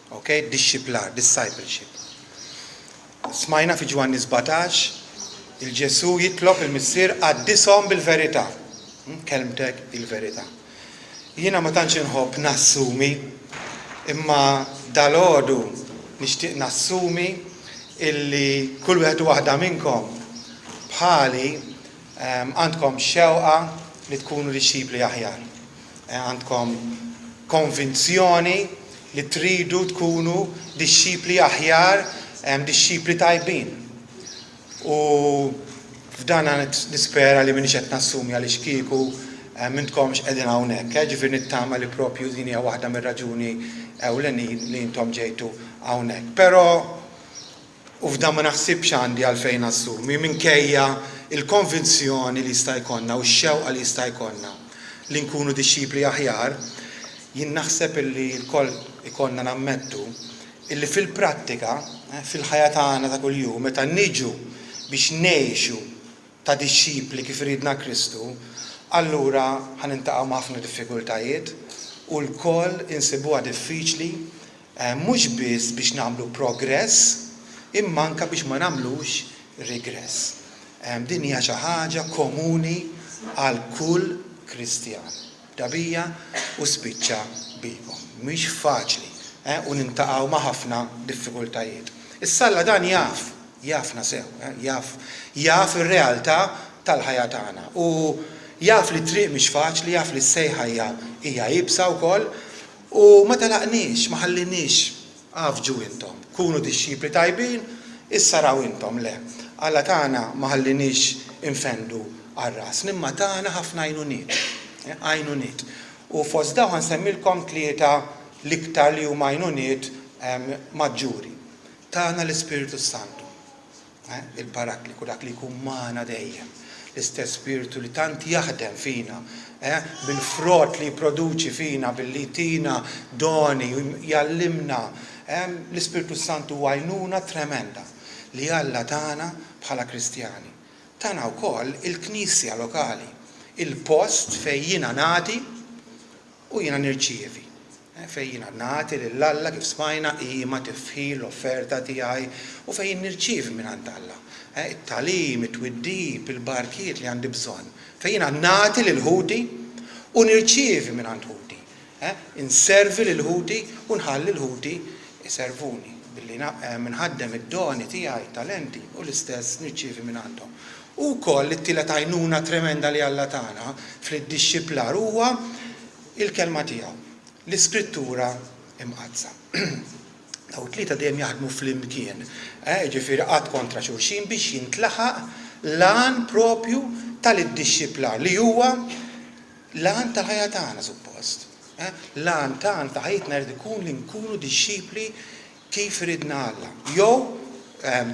Ok? Dixxiplar, discipleship. Smajna fi Ġwanni 17, il-Ġesù jitlob il-Missier qaddishom bil-verità. Hmm? Kelmtek il-verità. Jiena ma tantx inħobb nassumi, imma dalgħodu nixtieq nassumi illi kull wieħed u waħda minnkom bħali ehm, għandkom xewqa li tkunu dixxipli aħjar. Eh, għandkom konvinzjoni li tridu tkunu dixxipli aħjar, ehm, dixxipli tajbin. U f'dan nispera li m'iniex qed nassumi għaliex kieku eh, m'intkomx qegħdin hawnhekk, eh, ġifieri nittama li propju din hija waħda mir-raġuni ewlenin li intom ġejtu hawnhekk. Però u f'dan ma naħsibx għandi għalfejn nassumi, minkejja l-konvinzjoni li jista' jkollna u x-xewqa li jista' jkollna li nkunu dixxipli aħjar, jien naħseb illi lkoll ikollna nammettu illi fil-prattika, fil-ħajja tagħna ta' kuljum, meta niġu biex ngħixu ta' dixxipli kif iridna Kristu, allura ħa niltaqgħu ma' ħafna diffikultajiet u lkoll insibuha diffiċli mhux biss biex nagħmlu progress imma anke biex ma nagħmlux rigress. Din hija xi ħaġa komuni għal kull Kristjan. Bda bija u spiċċa bikom. Mhix faċli u niltaqgħu ma' ħafna diffikultajiet. Issa Alla dan jaf, jafna sew, jaf, jaf ir-realtà tal-ħajja tagħna. U jaf li t-triq mhix faċli, jaf li s-sejħa hija hija iebsa wkoll, U ma telaqniex, ma ħalliniex, għafġu intom, kunu dixxipli tajbin, issa raw intom, le. Alla tagħna ma ħalliniex infendu għal rasna, imma tana ħafna għajnuniet, għajnuniet. U fost dawn ħa nsemmilkom tlieta l-iktar li huma għajnuniet maġġuri. Tana l-Ispirtu s-Santu. Il-Parakliku, dak li jkun magħna dejjem, l-istess Spirtu li tant jaħdem fina, bil-frott li jipproduċi fina, billi jtina doni, jgħallimna. L-Ispirtu s-Santu huwa għajnuna tremenda li Alla tana bħala Kristjani. Tana wkoll il-Knisja lokali, il-post fejn jiena nagħti u jiena nirċievi. Fejn jiena nagħti lil Alla, kif smajna, qima, tifħir, l-offerta tiegħi, u fejn jien nirċievi mingħand Alla, it-tagħlim, it-twiddib, il-barkiet li għandi bżonn. Fejn jiena nagħti lil ħuti u nirċievi mingħand ħuti. Inservi lil ħuti u nħalli 'l ħuti jservuni billi nħaddem id-doni tiegħi, it-talenti, u l-istess nirċievi mingħandhom. U wkoll it-tielet għajnuna tremenda li Alla tana fl-iddixxiplar huwa il-Kelma tiegħu, l-Iskrittura Imqaddsa. Dawn it-tlieta dejjem jaħdmu flimkien, jiġifieri qatt kontra xulxin biex jintlaħaq l-għan propju tal-iddixxiplar li huwa l-għan tal-ħajja tagħna suppost. L-għan tagħna ta' ħajjitna jrid ikun li nkunu dixxipli Kif iridna Alla. Jew,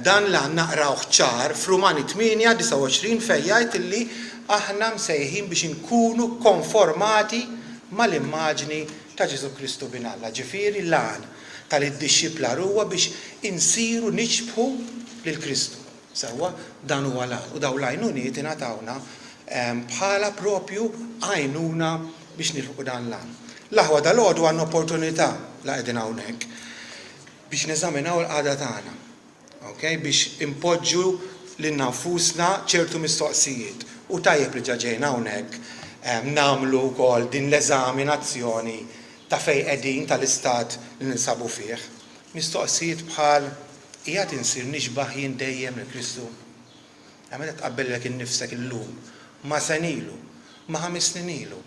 dan l-għan naqrawh ċar f'Rumani 8, 29 fejn jgħid illi aħna msejħin biex inkunu kkonformati mal-immaġni ta' Ġesù Kristu Bin Alla. Ġifieri l-għan tal-iddixxiplar huwa biex insiru nixbħu lil Kristu. Sewwa, dan huwa l-għan. U dawn l-għajnuniet ingħatawna bħala propju għajnuna biex nilħqu dan l-għan. L-aħwa dalgħodu għandna opportunità la qegħdin hawnhekk biex neżaminaw il-qagħda tagħna, ok, biex inpoġġu lilna nfusna ċertu mistoqsijiet. U tajjeb li ġa ġejna hawnhekk nagħmlu wkoll din l-eżaminazzjoni ta' fejn qegħdin, tal-istat li ninsabu fih. Mistoqsijiet bħal, Qiegħed insir nixbah jien dejjem lil Kristu? Meta tqabbel lilek innifsek illum ma' sena ilu, ma' ħames snin ilu,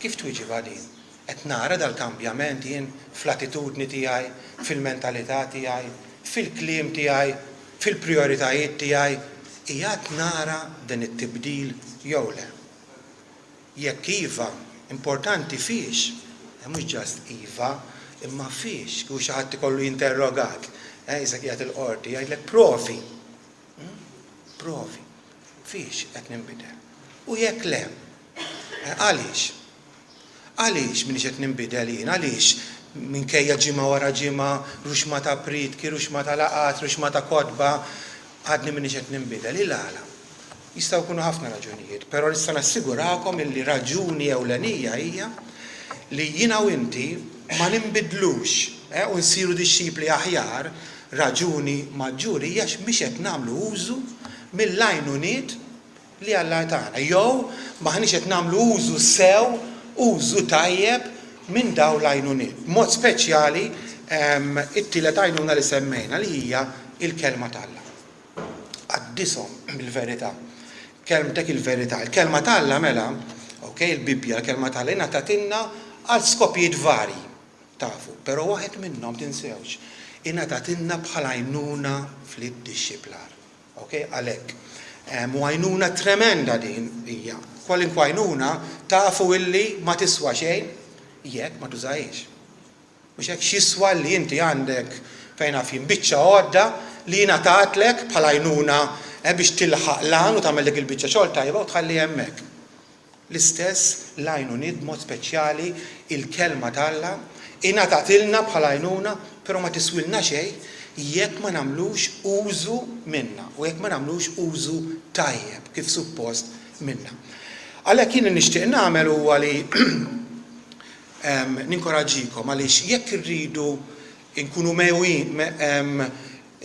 kif twieġibha din? Qed nara dal-kambjament jien fl-attitudni tiegħi, fil-mentalità tiegħi, fil-kliem tiegħi, fil-prijoritajiet tiegħi? Qiegħed nara dan it-tibdil jew le? Jekk iva, importanti fiex, mhux just iva, imma fiex, kieku xi ħadd ikollu jinterrogak, qisek qiegħed il-qorti, jgħidlek provi. Provi. Fiex qed ninbidel? U jekk le, għaliex? Għaliex m'iniex qed ninbidel jien? Għaliex minkejja ġimgħa wara ġimgħa, ruxma ta' prietki, ruxma ta' laqgħat, ruxma ta' kotba, għadni m'iniex qed ninbidel? Il-għala? Jistgħu jkunu ħafna raġunijiet, però nista' nassigurakom illi raġuni ewlenija hija li jiena u inti ma ninbidlux. u nsiru dixxipli aħjar, raġuni maġġuri hija għax mhix qed nagħmlu użu mill-għajnuniet li Alla tana, jew m'aħniex qed nagħmlu użu sew, użu tajjeb minn dawn l-għajnuniet. B'mod speċjali it-tielet għajnuna li semmejna li hija l-Kelma t'Alla. Qaddishom bil-verità. Kelmtek il-verità. Il-Kelma t'Alla mela, ok, il-Bibbja, il-Kelma t'Alla ingħatatilna għal skopijiet varji, tafu, però waħed minnhom tinsewx, ingħatatilna bħala għajnuna fl-iddixxiplar. Ok, għalhekk. U għajnuna tremenda din hija. Kwalinkwa għajnuna tafu illi ma tiswa xejn jekk ma tużahiex. Mhux hekk? X'jiswa li inti għandek fejn naf jien biċċa għodda li ngħatatlek bħala għajnuna biex tilħaq l-għan u tagħmel dik il-biċċa xogħol tajba u tħalliha hemmhekk. L-istess l-għajnuniet b'mod speċjali il-Kelma t'Alla ingħatatilna bħala għajnuna però ma tiswilna xejn jekk ma nagħmlux użu minnha u jekk ma nagħmlux użu tajjeb kif suppost minnha. Għalhekk jien li nixtieq nagħmel huwa li Ninkoraġġikom għaliex jekk irridu nkunu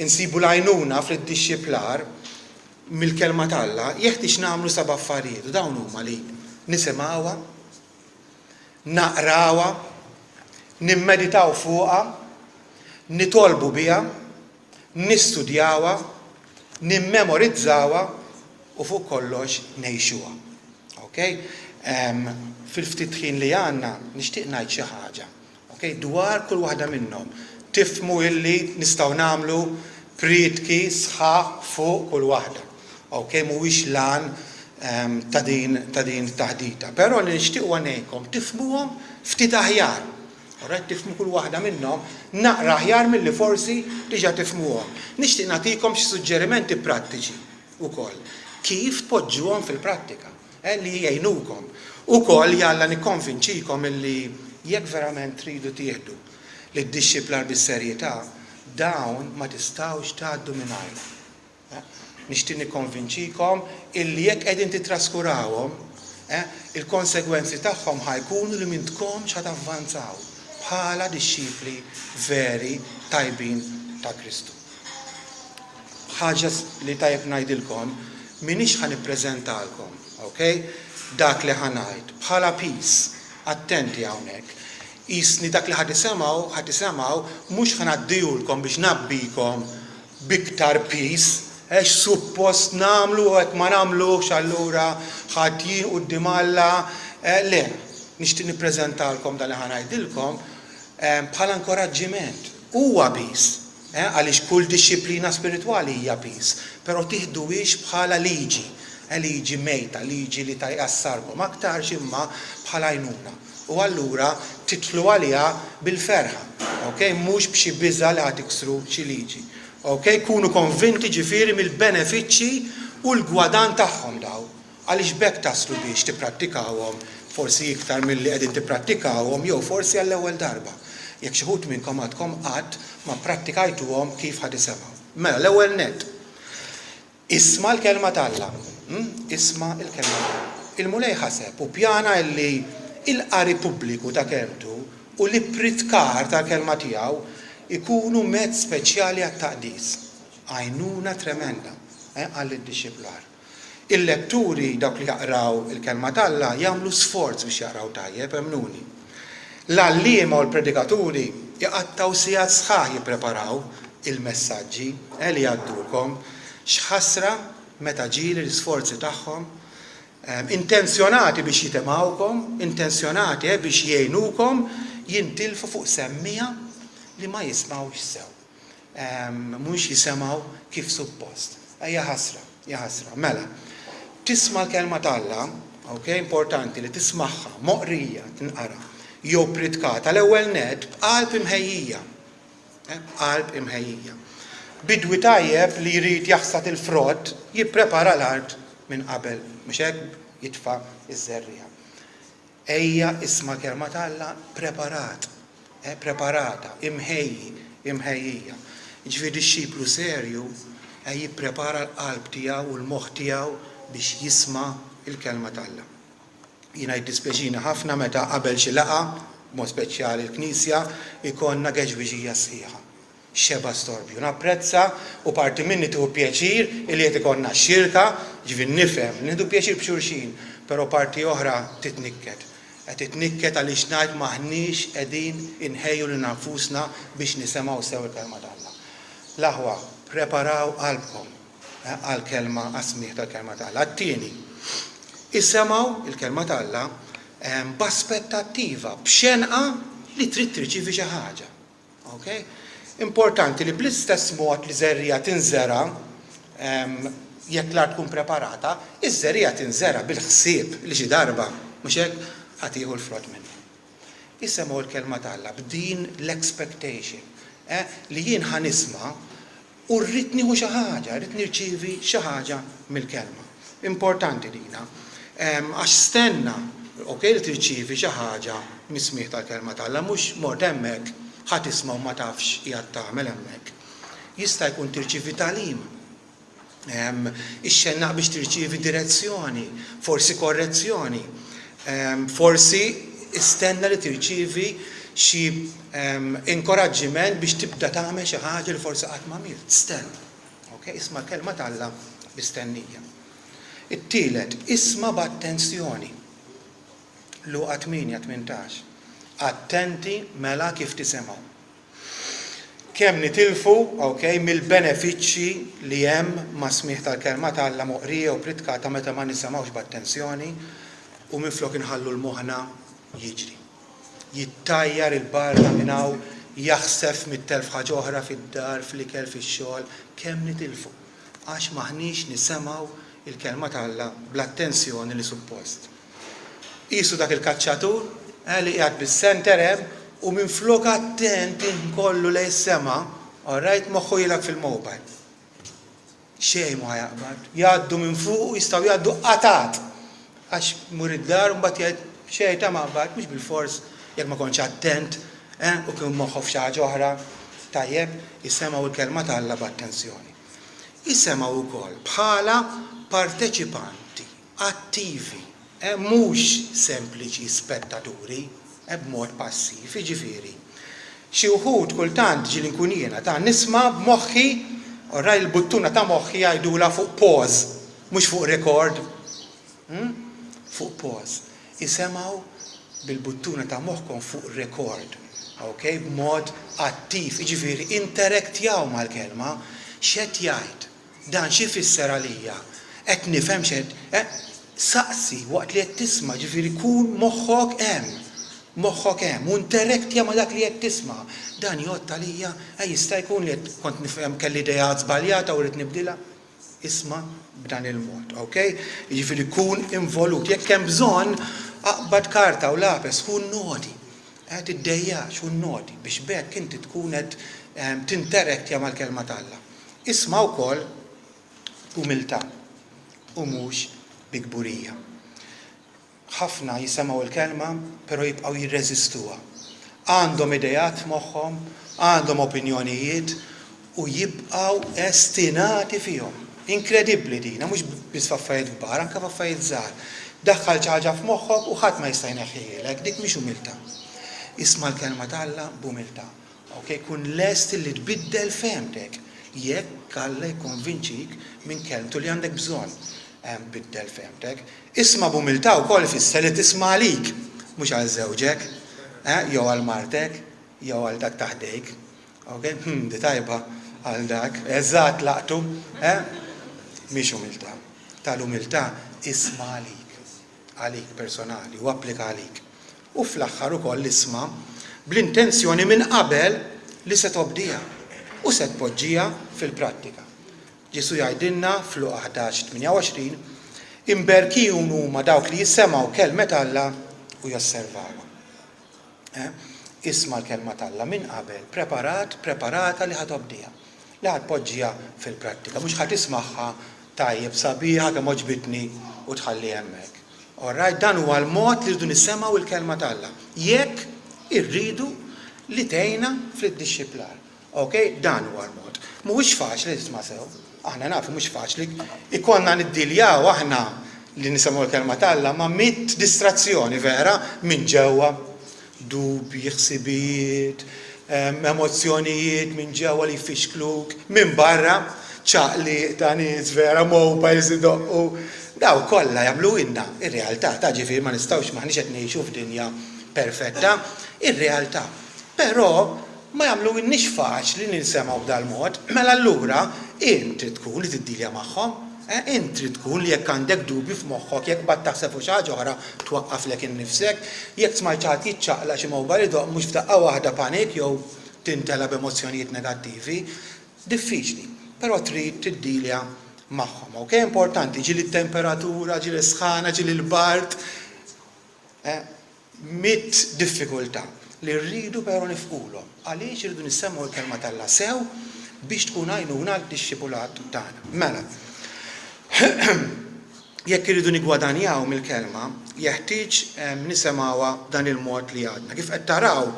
insibu l-għajnuna fl-iddixxiplar mill-Kelma t'Alla, jeħtieġ nagħmlu seba' affarijiet u dawn huma li nisimgħuha, naqrawha, nimmeditaw fuqha, nitolbu biha, nistudjawha, nimmemorizzawha u fuq kollox ngħixuha. Ok? Fil-ftit ħin li għandna nixtieq ngħid xi ħaġa, ok, dwar kull waħda minnhom. Tifhmu illi nistgħu nagħmlu prietki sħaħ fuq kull waħda. Ok, mhuwiex l-għan ta' din ta' din it-taħdita. Però li nixtieq huwa ngħinkom tifhmuhom ftit aħjar. Alright, tifhmu kull waħda minnhom naqra aħjar milli forsi diġà tifhmuhom. Nixtieq nagħtikom xi suġġerimenti prattiċi wkoll kif tpoġġuhom fil-prattika, eh, li jgħinukom. Ukoll jalla nikkonvinċikom illi jekk verament tridu tieħdu lid-dixxiplar bis-serjetà, dawn ma tistgħux tgħaddu mingħajrhom. Nixtieq nikkonvinċikom illi jekk qegħdin tittraskurawhom, il-konsegwenzi tagħhom ħa jkunu li m'intkomx ħa tavvanzaw bħala dixxipli veri tajbin ta' Kristu. Ħaġa li tajjeb ngħidilkom, m'iniex ħa nippreżentalkom, ok, dak li ħa ngħid bħala piż, attenti hawnhekk. Qisni dak li ħa tisemgħu, ħa tisemgħu, mhux ħa ngħaddihulkom biex ngħabbikom b'iktar piż, għax suppost nagħmlu u jekk ma nagħmluhx allura ħatjin quddiem Alla, le, nixtieq nippreżentalkom dan li ħa ngħidilkom bħala inkoraġġiment. Huwa piż, għaliex kull dixxiplina spiritwali hija piż, però tiħduhiex bħala liġi, liġi mejta, liġi li tgħassarkom aktarx imma bħala għajnuna. U allura tidħlu għaliha bil-ferħa, ok, mhux b'xi biża' li ħa tiksru xi liġi. Ok, kunu konvinti ġifieri mill-benefiċċji u l-gwadann tagħhom daw, għaliex b'hekk taslu biex tipprattikawhom forsi iktar milli qegħdin tipprattikawhom jew forsi għall-ewwel darba, jekk xi wħud minnkom għadkom qatt ma pprattikajtuhom kif ħa tisemgħu. Mela, l-ewwel nett, Isma' l-Kelma t'Alla. Isma' l-Kelma t'Alla. Il-Mulej ħaseb u ppjana illi l-qari pubbliku ta' Kelmtu u l-ippritkar tal-Kelma tiegħu jkunu mezz speċjali għat-taqdis, għajnuna tremenda għall-iddixxiplar. Il-letturi, dawk li jaqraw il-Kelma t'Alla, jagħmlu sforz biex jaqraw tajjeb, emmnuni. L-għalliema u l-predikaturi jqattgħu sigħat sħaħ jippreparaw il-messaġġi li jgħaddulkom. X'ħasra meta ġieli l-isforzi tagħhom, intenzjonati biex jitemgħukom, intenzjonati biex jgħinukom, jintilfu fuq semmiegħa li ma jismgħux sew. Mhumiex jisemgħu kif suppost. Hija ħasra, hija ħasra. Mela, tisma' l-Kelma t'Alla, ok, importanti li tismagħha, moqrija, tinqara, jew pritkata l-ewwel nett b'qalb imħejjija. Eh, b'qalb imħejjija. Bidwi tajjeb li jrid jaħsad il-frott jipprepara l-art minn qabel, mhux hekk jitfa' ż-żerriegħa. Ejja isma' l-Kelma t'Alla preparat, eh, preparata, imħejji, imħejjija. Jiġifieri dixxiplu serju eh, jipprepara l-qalb tiegħu u l-moħħ tiegħu biex jisma' l-Kelma t'Alla. Jiena jiddispjaċini ħafna meta qabel xi laqgħa, b'mod speċjali l-Knisja, ikollna geġwiġija sħiħa. Xebgħa storbju. Napprezza u parti minni tieħu pjaċir illi qed ikollna x-xirka, jiġifieri nifhem li nieħdu pjaċir b'xulxin, però parti oħra titnikket. Qed titnikket għaliex ngħid m'aħniex qegħdin inħejju lilna nfusna biex nisemgħu sew il-Kelma t'Alla. L-aħwa, preparaw qalbkom għall-Kelma, għas-smigħ tal-Kelma t'Alla. T-tieni, isemgħu l-Kelma t'Alla b'aspettattiva, b'xenqa li trid tirċievi xi ħaġa. Ok? Importanti li bl-istess mod li żerriegħa tinżera' jekk l-art tkun preparata, iż-żerriegħa tinżera' bil-ħsieb li xi darba, mhux hekk, ħa tieħu l-frott minnha. Isemgħu l-Kelma t'Alla b'din l-expectation, eh, li jien ħa nisma' U rrid nieħu xi ħaġa, rrid nirċievi xi ħaġa mill-Kelma. Importanti dina. Għax stenna, ok, li tirċievi xi ħaġa mis-smigħ tal-Kelma t'Alla, mhux mort hemmhekk, ħa tisma' u ma tafx x'qiegħed tagħmel hemmhekk. Jista' jkun tirċievi tagħlim. Ixxennaq biex tirċievi direzzjoni, forsi korrezzjoni. Forsi istenna li tirċievi xi inkoraġġiment biex tibda tagħmel xi ħaġa li forsi qatt m'għamilt. Stenna. Ok? Isma' l-Kelma t'Alla bi stennija. It-tielet, isma' b'attenzjoni. Luqa 8:18. Attenti mela kif tisimgħu. Kemm nitilfu, ok, mill-benefiċċji li hemm mas-smigħ tal-Kelma t'Alla moqrija u pritkata meta ma nisemgħux b'attenzjoni u minflok inħallu l-moħħna jiġri. Jittajjar 'il barra minn hawn, jaħseb f'mitt elf ħaġa oħra fid-dar, fl-ikel, fix-xogħol. Kemm nitilfu għax m'aħniex nisemgħu l-Kelma t'Alla bl-attenzjoni li suppost. Qisu dak il-kaċċatur, eh, li qiegħed bis-senter hemm u minflok attent il-ħin kollu lejn is-sema, all right, moħħu jilgħab fil-mobile. Xejn mhu ħa jaqbad. Jgħaddu minn fuqu jistgħu jgħaddu qatgħat. Għax imur id-dar u mbagħad jgħid xejn ta' ma qbadt, mhux bilfors jekk ma kontx attent, eh, u kien moħħu f'xi ħaġa oħra. Tajjeb, isemgħu l-kelma t'Alla b'attenzjoni. Isemgħu wkoll bħala parteċipanti attivi, mhux sempliċi spettaturi, b'mod passiv, jiġifieri, xi wħud kultant ġieli nkun jiena, ta' nisma' b'moħħi, orrajt il-buttuna ta' moħħi jgħidulha fuq pause, mhux fuq record, hm? Fuq pause. Isemgħu bil-buttuna ta' moħħkom fuq record, ok, b'mod attiv, jiġifieri interaktjaw mal-kelma, x'qed jgħid, Dan x'ifisser għalija? Qed nifhem x'qed, eh? Saqsi waqt li qed tisma', ġifieri kun moħħok hemm. Moħħok hemm u interektja ma' dak li qed tisma'. Dan jgħodd għalija? Eh, jista' jkun li qed kont nifhem kelli idea żbaljata u rrid nibdilha? Isma' b'dan il-mod, ok? Jiġifieri kun involut. Jekk hemm bżonn, aqbad karta u lapes, ħu n-noti. Eh, tiddejjaqx, ħu n-noti biex b'hekk inti tkun qed tinterektja mal-Kelma t'Alla. Isma' wkoll b'umiltà u mhux bi kburija. Ħafna jisemgħu l-kelma però jibqgħu jirreżistuha. Għandhom ideat f'moħħhom, għandhom opinjonijiet u jibqgħu estinati fihom. Inkredibbli dina, mhux biss f'affarijiet kbar, anke f'affarijiet żgħar. Daħħal xi ħaġa f'moħħok u ħadd ma jista' jneħħihielek, dik mhix umiltà. Isma' l-kelma t'Alla b'umiltà. Ok, kun lest li tbiddel fehmtek jekk Alla jikkonvinċik minn Kelmtu li għandek bżonn tbiddel fehmtek. Isma' b'umiltà wkoll ifisser li tisma' għalik, mhux għal żewġek, eh, jew għal martek, jew għal dak ta' ħdejk. Ok, hm, di tajba għal dak, eżatt laqtu, eh? Mhix umiltà. Tal-umiltà isma' għalik. għalik personali u applika għalik. U fl-aħħar ukoll isma' bl-intenzjoni minn qabel li se tobdiha u se tpoġġiha fil-prattika. Ġesù jgħidilna f'Luqa 11, 28, Imberkin huma dawk li jisemgħu kelmet Alla u josservawha. Eh? Isma' l-kelma t'Alla minn qabel, preparat, preparata li ħa tobdiha, li ħa tpoġġiha fil-prattika, mhux ħa tismagħha tajjeb, sabiħa kemm għoġbitni u tħalliha hemmhekk. All right? Dan huwa l-mod li rridu nisemgħu l-kelma t'Alla. Jekk irridu li tgħinna fl-iddixxiplar. Ok, dan huwa l-mod. Mhuwiex faċli tisma' sew. Aħna nafu mhux faċli. Ikollna niddiljaw aħna li nisemgħu l-kelma t'Alla ma' mitt distrazzjoni vera minn ġewwa, Dubji, ħsibijiet, emozzjonijiet minn ġewwa li jfixkluk, minn barra, ċaqliq ta' nies vera, mobiles idoqqu. Dawn kollha jagħmluhilna ir-realtà ta' ġifieri ma nistgħux m'aħniex qed ngħixu f'dinja perfetta, ir-realtà. Però ma jagħmluhilniex faċli li nisemgħu b'dal-mod, mela allura int trid tkun li tiddilja magħhom. Int trid tkun li jekk għandek dubju f'moħħok, jekk qbadt taħseb fuq xi ħaġa oħra, twaqqaflek innifsek. Jekk smajt xi ħadd jiċċaqlaq xi mobile idoqq mhux f'daqqa waħda panik jew timtela b'emozzjonijiet negattivi. Diffiċli, però trid tiddilja magħhom. Ok, importanti, ġieli t-temperatura, ġieli s-sħana, ġieli l-bard. Mitt diffikultà li rridu però nifqulhom. Għaliex irridu nisemgħu l-Kelma t'Alla sew biex tkun għajnuna għad-dixxipulat tagħna. Mela, jekk irridu niggwadanjaw mill-Kelma, jeħtieġ nisemgħuha b'dan il-mod li għadna. Kif qed taraw,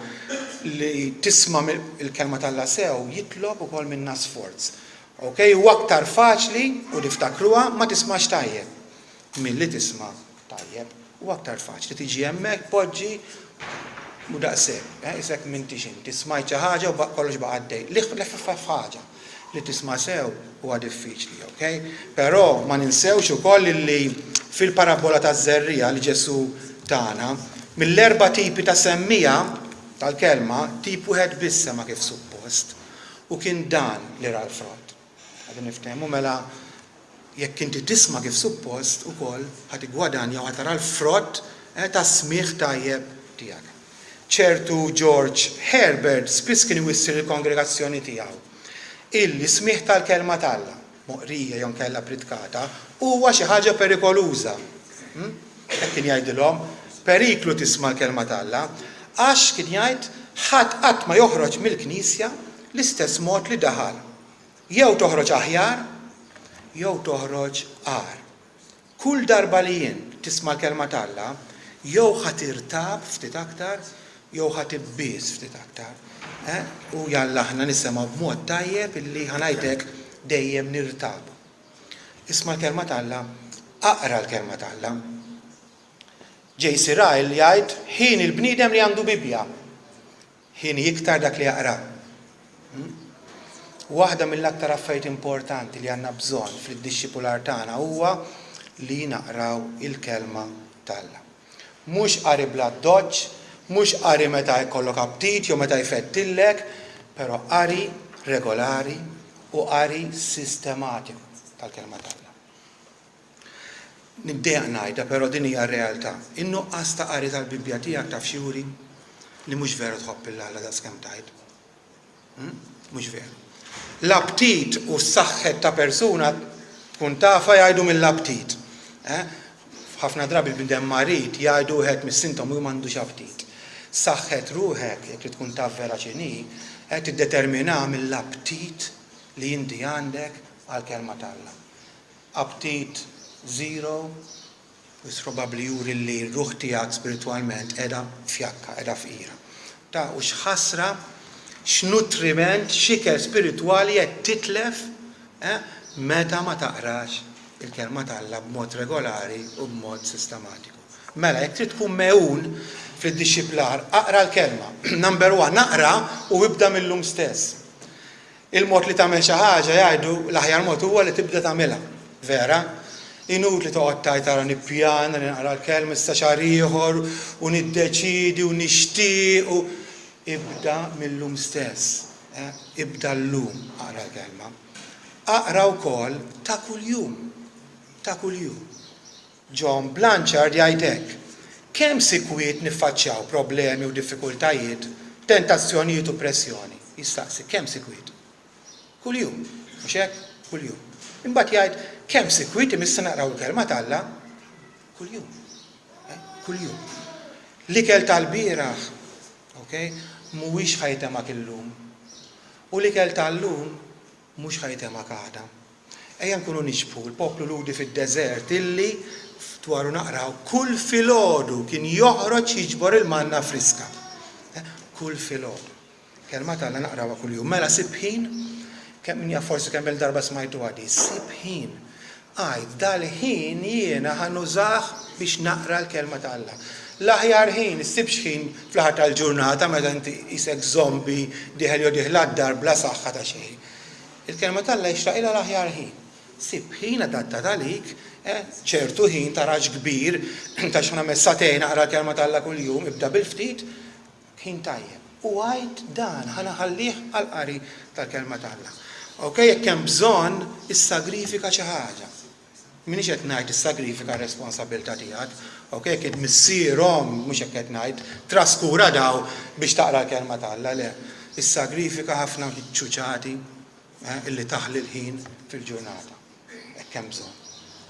li tisma' l-Kelma t'Alla sew jitlob ukoll minna sforz. Ok, huwa aktar faċli, u niftakruha, ma tismax tajjeb milli tisma' Tajjeb, huwa aktar faċli tiġi hemmhekk, tpoġġi u daqshekk, eh, isek m'intix inti, smajt xi ħaġa u kollox baqa' għaddej. L-eħfef ħaġa li tisma' sew huwa diffiċli, ok? Però ma ninsewx ukoll illi fil-parabbola taż-żerriegħa li Ġesù tana, mill-erba' tipi ta' semmiegħa tal-kelma, tip wieħed biss sema' kif suppost, u kien dan li ra l-frott. Qegħdin niftehmu mela jekk inti tisma' kif suppost ukoll ħa tiggwadanja u ħa tara l-frott tas-smigħ tajjeb tiegħek. Ċertu George Herbert spiss kien iwissi lill-kongregazzjoni tiegħu illi s-smigħ tal-Kelma t'Alla, moqrija jew inkella ppritkata, huwa xi ħaġa perikoluża. Hekk kien jgħidilhom, periklu tisma' l-Kelma t'Alla, għax, kien jgħid, ħadd qatt ma joħroġ mill-knisja l-istess mod li daħal. Jew toħroġ aħjar, jew toħroġ agħar. Kull darba li int tisma' l-Kelma t'Alla, jew ħa tirtab ftit aktar, jew ħa tibbies ftit aktar. Eh? U jalla aħna nisemgħu b'mod tajjeb illi ħa ngħid hekk dejjem nirtabu. Isma' l-Kelma t'Alla, aqra l-Kelma t'Alla. J.C. Ryle jgħid, Ħieni l-bniedem li għandu Bibbja. Hieni iktar dak li jaqra. Waħda mill-aktar affarijiet importanti li għandna bżonn fl-iddixxipular tagħna huwa li naqraw il-Kelma t'Alla. Mhux qari bl-addoċċ, mhux qari meta jkollok aptit jew meta jfettillek, però qari regolari u qari sistematiku tal-Kelma t'Alla. Niddejjaq ngħidha, però din hija r-realtà. In-nuqqas ta' qari tal-Bibbja tiegħek taf x'juri? Li mhux veru tħobb 'il Alla daqskemm tgħid. Hm? Mhux veru. L-aptit u s-saħħet ta' persuna tkun tafha jgħidu mill-aptit. Eh? Ħafna drabi l-bniedem marid jgħidu wieħed mis-sintomi hu m'għandux aptit. Saħħet ruħek, jekk trid tkun taf vera x'inhi, eh, tiddeterminaha mill-aptit li inti għandek għall-Kelma t'Alla. Aptit zero, wis probabbli juri li r-ruħ tiegħek spiritwalment qiegħda fjakka, qiegħda fqira. Ta' u x'ħasra, x'nutriment, x'ikel spiritwali qed titlef, eh, meta ma taqrax il-Kelma t'Alla b'mod regolari u b'mod sistematiku. Mela, jekk trid tkun megħun fid-dixxiplar, aqra l-Kelma. Number one, aqra u ibda mil-lum stess. Il-mod li tagħmel xi ħaġa, jgħidu, l-aħjar mod huwa li tibda tagħmilha. Vera? Inutli toqgħod tgħid ara nippjana li naqra l-Kelma issa xahar ieħor u niddeċiedi u nixtieq u Ibda mil-lum stess. Eh? Ibda llum aqra l-Kelma. Aqra wkoll ta' kuljum. Ta' kuljum. John Blanchard jgħid hekk, Kemm sikwit niffaċċjaw problemi u diffikultajiet, tentazzjonijiet u pressjoni? Jistaqsi, kemm sikwit? Kuljum, mhux hekk? Kuljum. Imbagħad jgħid, kemm sikwit imissna naqraw il-Kelma t'Alla? Kuljum. Eh? Kuljum. L-ikel tal-bieraħ, ok, mhuwiex ħa jitemgħek illum. U l-ikel tal-lum mhux ħa jitemgħek għada. Ejja nkunu nixbħu l-poplu Lhudi fid-deżert illi, dwaru naqraw, kull filgħodu kien joħroġ jiġbor il-manna friska. Kull filgħodu. Kelma t'Alla naqrawha kuljum. Mela sib ħin, kemm min jaf forsi kemm-il darba smajtuha di, sib ħin. Għid, dal-ħin jiena ħa nużah biex naqra l-Kelma ta' Alla. L-aħjar ħin, issibx ħin fl-aħħar tal-ġurnata meta inti qisek zombie dieħel jew dieħla d-dar bla saħħa ta' xejn. Il-Kelma t'Alla jixraqilha l-aħjar ħin. Sib ħin adattat għalik, eh, ċertu ħin tarax kbir, ta' x'ħa nagħmel sagħtejn naqra l-Kelma t'Alla kuljum, ibda bil-ftit, ħin tajjeb. U għid dan ħa nħallih għall-qari tal-Kelma t'Alla. Ok, jekk hemm bżonn, issagrifika xi ħaġa. M'iniex qed ngħid issagrifika r-responsabbiltà tiegħek, ok, jekk int missier, omm, mhux hekk qed ngħid, traskura daw biex taqra l-Kelma t'Alla, le. Issagrifika ħafna ċuċati illi taħli l-ħin fil-ġurnata. Hekk hemm bżonn.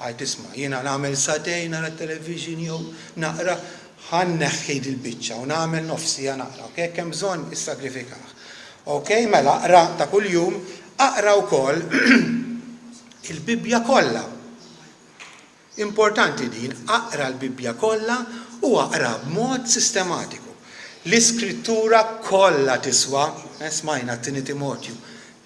Għid isma' jiena nagħmel sagħtejn nara t-television jew naqra, ħa nneħħi dil-biċċa u nagħmel nofs siegħa naqra, ok? Jekk hemm bżonn issagrifikah. Ok, mela aqra ta' kuljum, aqra wkoll il-Bibbja kollha. Importanti din, aqra l-Bibbja kollha u aqra b'mod sistematiku. L-Iskrittura kollha tiswa, eh, smajna t-Tieni Timotju,